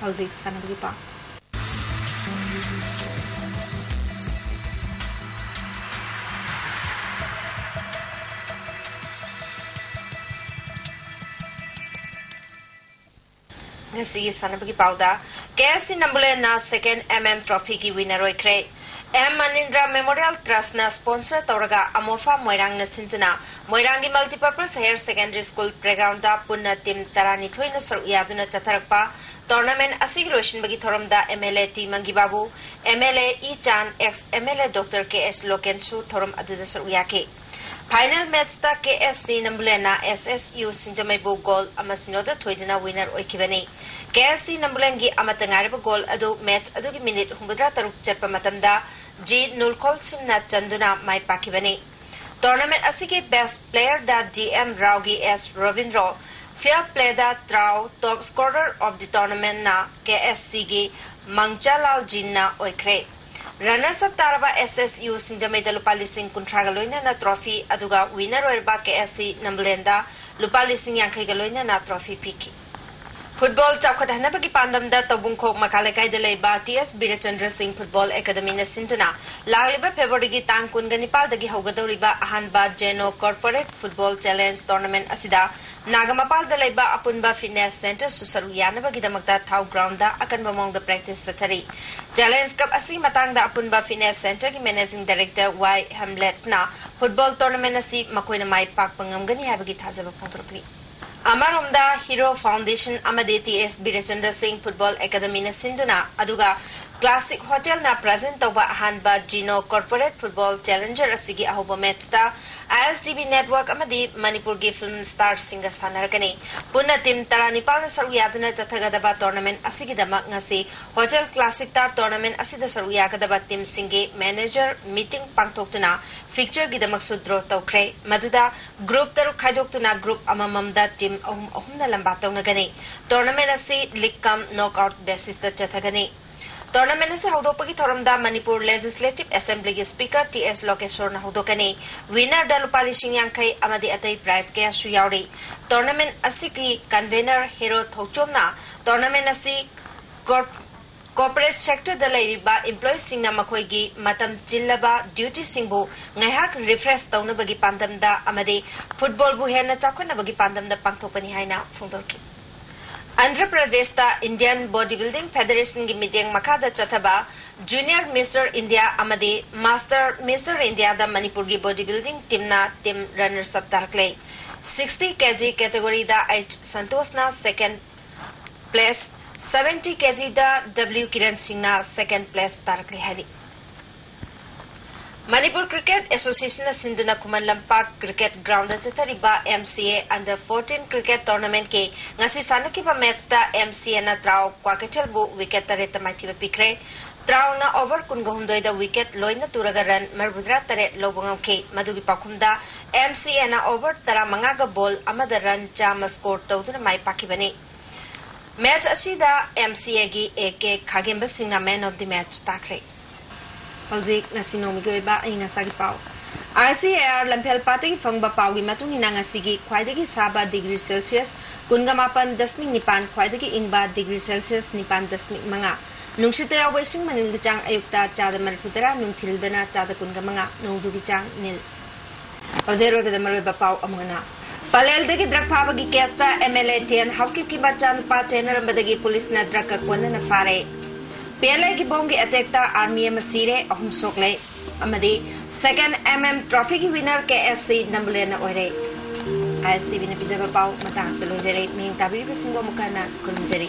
ꯍꯧꯖꯤꯛ ꯁꯥꯟꯅꯕꯒꯤ ꯄꯥꯎ꯫ ꯉꯁꯤꯒꯤ ꯁꯥꯟꯅꯕꯒꯤ ꯄꯥꯎꯗ, ꯀꯦ ꯑꯦꯁ ꯁꯤ ꯅꯝꯕꯨꯂꯦꯟꯅ ꯁꯦꯀꯦꯟ ꯑꯦꯝ ꯑꯦꯝ ꯇ꯭ꯔꯣꯐꯤꯒꯤ ꯋꯤꯅꯔ ꯑꯣꯏꯈ꯭ꯔꯦ꯫ ꯑꯦꯝ ꯃꯅꯤꯟꯗ꯭ꯔ ꯃꯦꯃꯣꯔꯤꯌꯦꯜ ꯇ꯭ꯔꯁꯅ ꯁ꯭ꯄꯣꯟꯁꯔ ꯇꯧꯔꯒ ꯑꯃꯣꯐꯥ ꯃꯣꯏꯔꯥꯡꯅ ꯁꯤꯟꯗꯨꯅ ꯃꯣꯏꯔꯥꯡꯒꯤ multipurpose higher secondary school playground ꯄꯨꯟꯅ ꯇꯤꯝ ꯇꯔꯥꯅꯤꯊꯣꯏꯅ ꯁꯔꯨꯛ ꯌꯥꯗꯨꯅ ꯆꯠꯊꯔꯛꯄ ꯇꯣꯔꯅꯥꯃꯦꯟꯠ ꯑꯁꯤꯒꯤ ꯂꯣꯏꯁꯤꯟꯕꯒꯤ ꯊꯧꯔꯝꯗ ꯑꯦꯝ ꯑꯦꯜ ꯑꯦ ꯇꯤ ꯃꯪꯒꯤꯕꯥꯕꯨ, M L A E Chan, ex M L A doctor K S ꯂꯣꯀꯦꯟꯁꯨ ꯊꯧꯔꯝ ꯑꯗꯨꯗ ꯁꯔꯨꯛ ꯌꯥꯈꯤ꯫ Final matchꯇ ꯀꯦ ꯑꯦꯁ ꯁꯤ ꯅꯝꯕꯨꯂꯦꯟꯅ ꯑꯦꯁ ꯑꯦꯁ ꯌꯨ ꯁꯤꯡꯖꯃꯩꯕꯨ ꯒꯣꯜ ꯑꯃ ꯁꯤꯅꯣꯗ ꯊꯣꯏꯗꯨꯅ winner ꯑꯣꯏꯈꯤꯕꯅꯤ꯫ ꯀꯦ ꯑꯦꯁ ꯁꯤ ꯅꯝꯕꯨꯂꯦꯟꯒꯤ ꯑꯃꯠꯇ ꯉꯥꯏꯔꯕ ꯒꯣꯜ ꯑꯗꯨ ꯃꯦꯆ ꯑꯗꯨꯒꯤ ꯃꯤꯅꯤꯠ ꯍꯨꯝꯐꯨꯇꯔꯥ ꯇꯔꯨꯛ ꯆꯠꯄ ꯃꯇꯝꯗ ꯖꯤ ꯅꯨꯜꯈꯣꯜ ꯁꯤꯝꯅ ꯆꯟꯗꯨꯅ ꯃꯥꯏ ꯄꯥꯛꯈꯤꯕꯅꯤ꯫ Tournament ꯑꯁꯤꯒꯤ best playerꯗ ꯗꯤ ꯑꯦꯝ ꯔꯥꯎꯒꯤ ꯑꯦꯁ ꯔꯣꯕꯤꯟꯗ꯭ꯔꯣ, fair playꯗ TRAU, top scorer of the tournamentꯅ ꯀꯦ ꯑꯦꯁ ꯁꯤꯒꯤ ꯃꯪꯆꯥꯂꯥꯜ ꯖꯤꯟꯅ ꯑꯣꯏꯈ꯭ꯔꯦ꯫ Runners up ꯇꯥꯔꯕ ꯑꯦꯁ ꯑꯦꯁ ꯌꯨ ꯁꯤꯡꯖꯃꯩꯗ ꯂꯨꯄꯥ ꯂꯤꯁꯤꯡ ꯀꯨꯟꯊ꯭ꯔꯥꯒ ꯂꯣꯏꯅꯅ trophy, ꯑꯗꯨꯒ winner ꯑꯣꯏꯔꯕ ꯀꯦ ꯑꯦꯁ ꯁꯤ ꯅꯝꯕꯨꯂꯦꯟꯗ ꯂꯨꯄꯥ ꯂꯤꯁꯤꯡ ꯌꯥꯡꯈꯩꯒ ꯂꯣꯏꯅꯅ trophy ꯄꯤꯈꯤ꯫ Football ꯆꯥꯎꯈꯠꯍꯟꯅꯕꯒꯤ ꯄꯥꯟꯗꯝꯗ ꯇꯧꯕꯨꯡꯈꯣꯛ ꯃꯈꯥ ꯂꯩꯀꯥꯏꯗ ꯂꯩꯕ ꯇꯤ ꯑꯦꯁ ꯕꯤꯔꯆꯟꯗ꯭ꯔ ꯁꯤꯡ Football Academyꯅ ꯁꯤꯟꯗꯨꯅ ꯂꯥꯛꯂꯤꯕ Februaryꯒꯤ ꯇꯥꯡ ꯀꯨꯟꯒ ꯅꯤꯄꯥꯜꯗꯒꯤ ꯍꯧꯒꯗꯧꯔꯤꯕ ꯑꯍꯥꯟꯕ ꯖꯦꯅꯣ Corporate Football Challenge Tournament ꯑꯁꯤꯗ ꯅꯥꯒꯥꯃꯄꯥꯜꯗ ꯂꯩꯕ ꯑꯄꯨꯟꯕ fitness centreꯁꯨ ꯁꯔꯨꯛ ꯌꯥꯅꯕꯒꯤꯗꯃꯛꯇ ꯊꯥꯎ groundꯗ ꯑꯀꯟꯕ ꯃꯑꯣꯡꯗ practice ꯆꯠꯊꯔꯤ꯫ Challenge Cup ꯑꯁꯤꯒꯤ ꯃꯇꯥꯡꯗ ꯑꯄꯨꯟꯕ fitness centreꯒꯤ managing director ꯋꯥꯏ ꯍꯦꯝꯂꯦꯠꯅ football tournament ꯑꯁꯤ ꯃꯈꯣꯏꯅ ꯃꯥꯏ ꯄꯥꯛꯄ ꯉꯝꯒꯅꯤ ꯍꯥꯏꯕꯒꯤ ꯊꯥꯖꯕ ꯐꯣꯡꯗꯣꯔꯛꯂꯤ꯫ ꯑꯃꯔꯣꯝꯗ Hero Foundation ꯑꯃꯗꯤ ꯇꯤ ꯑꯦꯁ ꯕꯤꯔꯆꯟꯗ꯭ꯔ ꯁꯤꯡ Football Academyꯅ ꯁꯤꯟꯗꯨꯅ, ꯑꯗꯨꯒ Classic Hotelꯅ present ꯇꯧꯕ ꯑꯍꯥꯟꯕ ꯖꯤꯅꯣ Corporate Football Challenger ꯑꯁꯤꯒꯤ ꯑꯍꯧꯕ matchꯇ ꯑꯥꯏ ꯑꯦꯁ ꯇꯤ ꯚꯤ network ꯑꯃꯗꯤ ꯃꯅꯤꯄꯨꯔꯒꯤ film starꯁꯤꯡꯒ ꯁꯥꯟꯅꯔꯒꯅꯤ꯫ ꯄꯨꯟꯅ team ꯇꯔꯥꯅꯤꯄꯥꯜꯅ ꯁꯔꯨꯛ ꯌꯥꯗꯨꯅ ꯆꯠꯊꯒꯗꯕ tournament ꯑꯁꯤꯒꯤꯗꯃꯛ ꯉꯁꯤ Hotel Classicꯇ tournament ꯑꯁꯤꯗ ꯁꯔꯨꯛ ꯌꯥꯒꯗꯕ teamꯁꯤꯡꯒꯤ manager meeting ꯄꯥꯡꯊꯣꯛꯇꯨꯅ fixtureꯒꯤꯗꯃꯛꯁꯨ draw ꯇꯧꯈ꯭ꯔꯦ꯫ ꯃꯗꯨꯗ group ꯇꯔꯨꯛ ꯈꯥꯏꯗꯣꯛꯇꯨꯅ group ꯑꯃꯃꯝꯗ team ꯑꯍꯨꯝ ꯑꯍꯨꯝꯅ ꯂꯝꯕꯥ ꯇꯧꯅꯒꯅꯤ꯫ Tournament ꯑꯁꯤ league cum knockout basisꯇ ꯆꯠꯊꯒꯅꯤ꯫ Tournament ꯑꯁꯤ ꯍꯧꯗꯣꯛꯄꯒꯤ ꯊꯧꯔꯝꯗ ꯃꯅꯤꯄꯨꯔ Legislative Assemblyꯒꯤ Speaker ꯇꯤ ꯑꯦꯁ ꯂꯣꯀꯦꯁꯣꯔꯅ ꯍꯧꯗꯣꯛꯀꯅꯤ꯫ Winnerꯗ ꯂꯨꯄꯥ ꯂꯤꯁꯤꯡ ꯌꯥꯡꯈꯩ ꯑꯃꯗꯤ ꯑꯇꯩ prize ꯀꯌꯥꯁꯨ ꯌꯥꯎꯔꯤ꯫ Tournament ꯑꯁꯤꯒꯤ convener ꯍꯦꯔꯣ ꯊꯧꯆꯣꯝꯅ tournament ꯑꯁꯤ corp-, corporate sectorꯗ ꯂꯩꯔꯤꯕ employeeꯁꯤꯡꯅ ꯃꯈꯣꯏꯒꯤ ꯃꯇꯝ ꯆꯤꯜꯂꯕ dutyꯁꯤꯡꯕꯨ ꯉꯥꯏꯍꯥꯛ refresh ꯇꯧꯅꯕꯒꯤ ꯄꯥꯟꯗꯝꯗ ꯑꯃꯗꯤ footballꯕꯨ ꯍꯦꯟꯅ ꯆꯥꯎꯈꯠꯅꯕꯒꯤ ꯄꯥꯟꯗꯝꯗ ꯄꯥꯡꯊꯣꯛꯄꯅꯤ ꯍꯥꯏꯅ ꯐꯣꯡꯗꯣꯔꯛꯈꯤ꯫ ꯑꯟꯙ꯭ꯔ ꯄ꯭ꯔꯗꯦꯁꯇ Indian Body Building Federationꯒꯤ ꯃꯤꯠꯌꯦꯡ ꯃꯈꯥꯗ ꯆꯠꯊꯕ Junior Mister India ꯑꯃꯗꯤ Master Mister Indiaꯗ ꯃꯅꯤꯄꯨꯔꯒꯤ body building teamꯅ team runners up ꯇꯥꯔꯛꯂꯦ꯫ Sixty ꯀꯦ ꯖꯤ categoryꯗ ꯑꯩꯆ ꯁꯟꯇꯣꯁꯅ second place, seventy ꯀꯦ ꯖꯤꯗ ꯗꯕ꯭ꯂꯤꯎ ꯀꯤꯔꯟ ꯁꯤꯡꯅ second place ꯇꯥꯔꯛꯂꯦ ꯍꯥꯏꯔꯤ꯫ ꯃꯅꯤꯄꯨꯔ ꯀ꯭ꯔꯤꯀꯦꯠ ꯑꯦꯁꯣꯁꯤꯌꯦꯁꯟꯅ ꯁꯤꯟꯗꯨꯅ ꯈꯨꯃꯟ ꯂꯝꯄꯥꯛ ꯀ꯭ꯔꯤꯀꯦꯠ ꯒ꯭ꯔꯥꯎꯟꯗ ꯆꯠꯊꯔꯤꯕ ꯑꯦꯝ ꯁꯤ ꯑꯦ ꯑꯟꯗꯔ ꯐꯣꯔꯇꯤꯟ ꯀ꯭ꯔꯤꯀꯦꯠ ꯇꯣꯔꯅꯥꯃꯦꯟꯠꯀꯤ ꯉꯁꯤ ꯁꯥꯟꯅꯈꯤꯕ ꯃꯦꯠꯆꯇ ꯑꯦꯝ ꯁꯤ ꯑꯦꯅ ꯇ꯭ꯔꯥꯎ ꯀ꯭ꯋꯥꯀꯩꯊꯦꯜꯕꯨ ꯋꯤꯀꯦꯠ ꯇꯔꯦꯠꯇ ꯃꯥꯏꯊꯤꯕ ꯄꯤꯈ꯭ꯔꯦ꯫ ꯇ꯭ꯔꯥꯎꯅ ꯑꯣꯚꯔ ꯀꯨꯟꯒ ꯍꯨꯝꯗꯣꯏꯗ ꯋꯤꯀꯦꯠ ꯂꯣꯏꯅ ꯇꯨꯔꯒ ꯔꯟ ꯃꯔꯤꯐꯨꯇꯔꯥ ꯇꯔꯦꯠ ꯂꯧꯕ ꯉꯝꯈꯤ꯫ ꯃꯗꯨꯒꯤ ꯄꯥꯎꯈꯨꯝꯗ ꯑꯦꯝ ꯁꯤ ꯑꯦꯅ ꯑꯣꯚꯔ ꯇꯔꯥꯃꯉꯥꯒ ꯕꯣꯜ ꯑꯃꯗ ꯔꯟ ꯆꯥꯝꯃ ꯁ꯭ꯀꯣꯔ ꯇꯧꯗꯨꯅ ꯃꯥꯏ ꯄꯥꯛꯈꯤꯕꯅꯤ꯫ ꯃꯦꯠꯆ ꯑꯁꯤꯗ ꯑꯦꯝ ꯁꯤ ꯑꯦꯒꯤ ꯑꯦ ꯀꯦ ꯈꯥꯒꯦꯝꯕ ꯁꯤꯡꯅ ꯃꯦꯟ ꯑꯣꯐ ꯗꯤ ꯃꯦꯠꯆ ꯇꯥꯈ꯭ꯔꯦ꯫ ꯍꯧꯖꯤꯛ ꯉꯁꯤ ꯅꯣꯡꯃꯒꯤ ꯑꯣꯏꯕ ꯑꯏꯪ ꯑꯁꯥꯒꯤ ꯄꯥꯎ꯫ ꯑꯥꯏ ꯁꯤ ꯑꯦ ꯑꯥꯔ ꯂꯝꯐꯦꯜ ꯄꯥꯠꯇꯒꯤ ꯐꯪꯕ ꯄꯥꯎꯒꯤ ꯃꯇꯨꯡ ꯏꯟꯅ ꯉꯁꯤꯒꯤ ꯈ꯭ꯋꯥꯏꯗꯒꯤ ꯁꯥꯕ ꯗꯤꯒ꯭ꯔꯤ ꯁꯦꯜꯁꯤꯌꯁ ꯀꯨꯟꯒ ꯃꯥꯄꯟ ꯗꯁꯃꯤꯛ ꯅꯤꯄꯥꯟ, ꯈ꯭ꯋꯥꯏꯗꯒꯤ ꯏꯪꯕ ꯗꯤꯒ꯭ꯔꯤ ꯁꯦꯜꯁꯤꯌꯁ ꯅꯤꯄꯥꯟ ꯗꯁꯃꯤꯛ ꯃꯉꯥ꯫ ꯅꯨꯡꯁꯤꯠꯇ ꯌꯥꯎꯕ ꯏꯁꯤꯡ ꯃꯅꯤꯟꯒꯤ ꯆꯥꯡ ꯑꯌꯨꯛꯇ ꯆꯥꯗ ꯃꯔꯤꯐꯨꯇꯔꯥ, ꯅꯨꯡꯊꯤꯜꯗꯅ ꯆꯥꯗ ꯀꯨꯟꯒ ꯃꯉꯥ, ꯅꯣꯡꯖꯨꯒꯤ ꯆꯥꯡ ꯅꯤꯜ꯫ ꯍꯧꯖꯤꯛ ꯑꯔꯣꯏꯕꯗ ꯃꯔꯨꯑꯣꯏꯕ ꯄꯥꯎ ꯑꯃꯨꯛ ꯍꯟꯅ꯫ ꯄꯂꯦꯜꯗꯒꯤ ꯗ꯭ꯔꯒ ꯐꯥꯕꯒꯤ ꯀꯦꯁꯇ M L A T N ꯍꯥꯎꯀꯤꯞꯀꯤ ꯃꯆꯥꯅꯨꯄꯥ ꯆꯦꯟꯅꯔꯝꯕꯗꯒꯤ ꯄꯨꯂꯤꯁꯅ ꯗ꯭ꯔꯒꯀ ꯀꯣꯟꯅꯅ ꯐꯥꯔꯦ꯫ ꯄꯤ ꯑꯦꯜ ꯑꯥꯏꯒꯤ ꯕꯣꯝꯒꯤ ꯑꯦꯇꯦꯛꯇ ꯑꯥꯔꯃꯤ ꯑꯃ ꯁꯤꯔꯦ, ꯑꯍꯨꯝ ꯁꯣꯛꯂꯦ꯫ ꯑꯃꯗꯤ ꯁꯦꯀꯦꯟ ꯑꯦꯝ ꯑꯦꯝ ꯇ꯭ꯔꯣꯐꯤꯒꯤ ꯋꯤꯅꯔ ꯀꯦ ꯑꯦꯁ ꯁꯤ ꯅꯝꯕꯨꯂꯦꯟꯅ ꯑꯣꯏꯔꯦ꯫ ꯑꯥꯏ ꯑꯦꯁ ꯇꯤ ꯚꯤꯅ ꯄꯤꯖꯕ ꯄꯥꯎ ꯃꯇꯥꯡ ꯑꯁꯤꯗ ꯂꯣꯏꯖꯔꯦ꯫ ꯃꯤꯠꯌꯦꯡ ꯇꯥꯕꯤꯔꯤꯕꯁꯤꯡꯕꯨ ꯑꯃꯨꯛ ꯍꯟꯅ ꯈꯨꯔꯨꯝꯖꯔꯤ꯫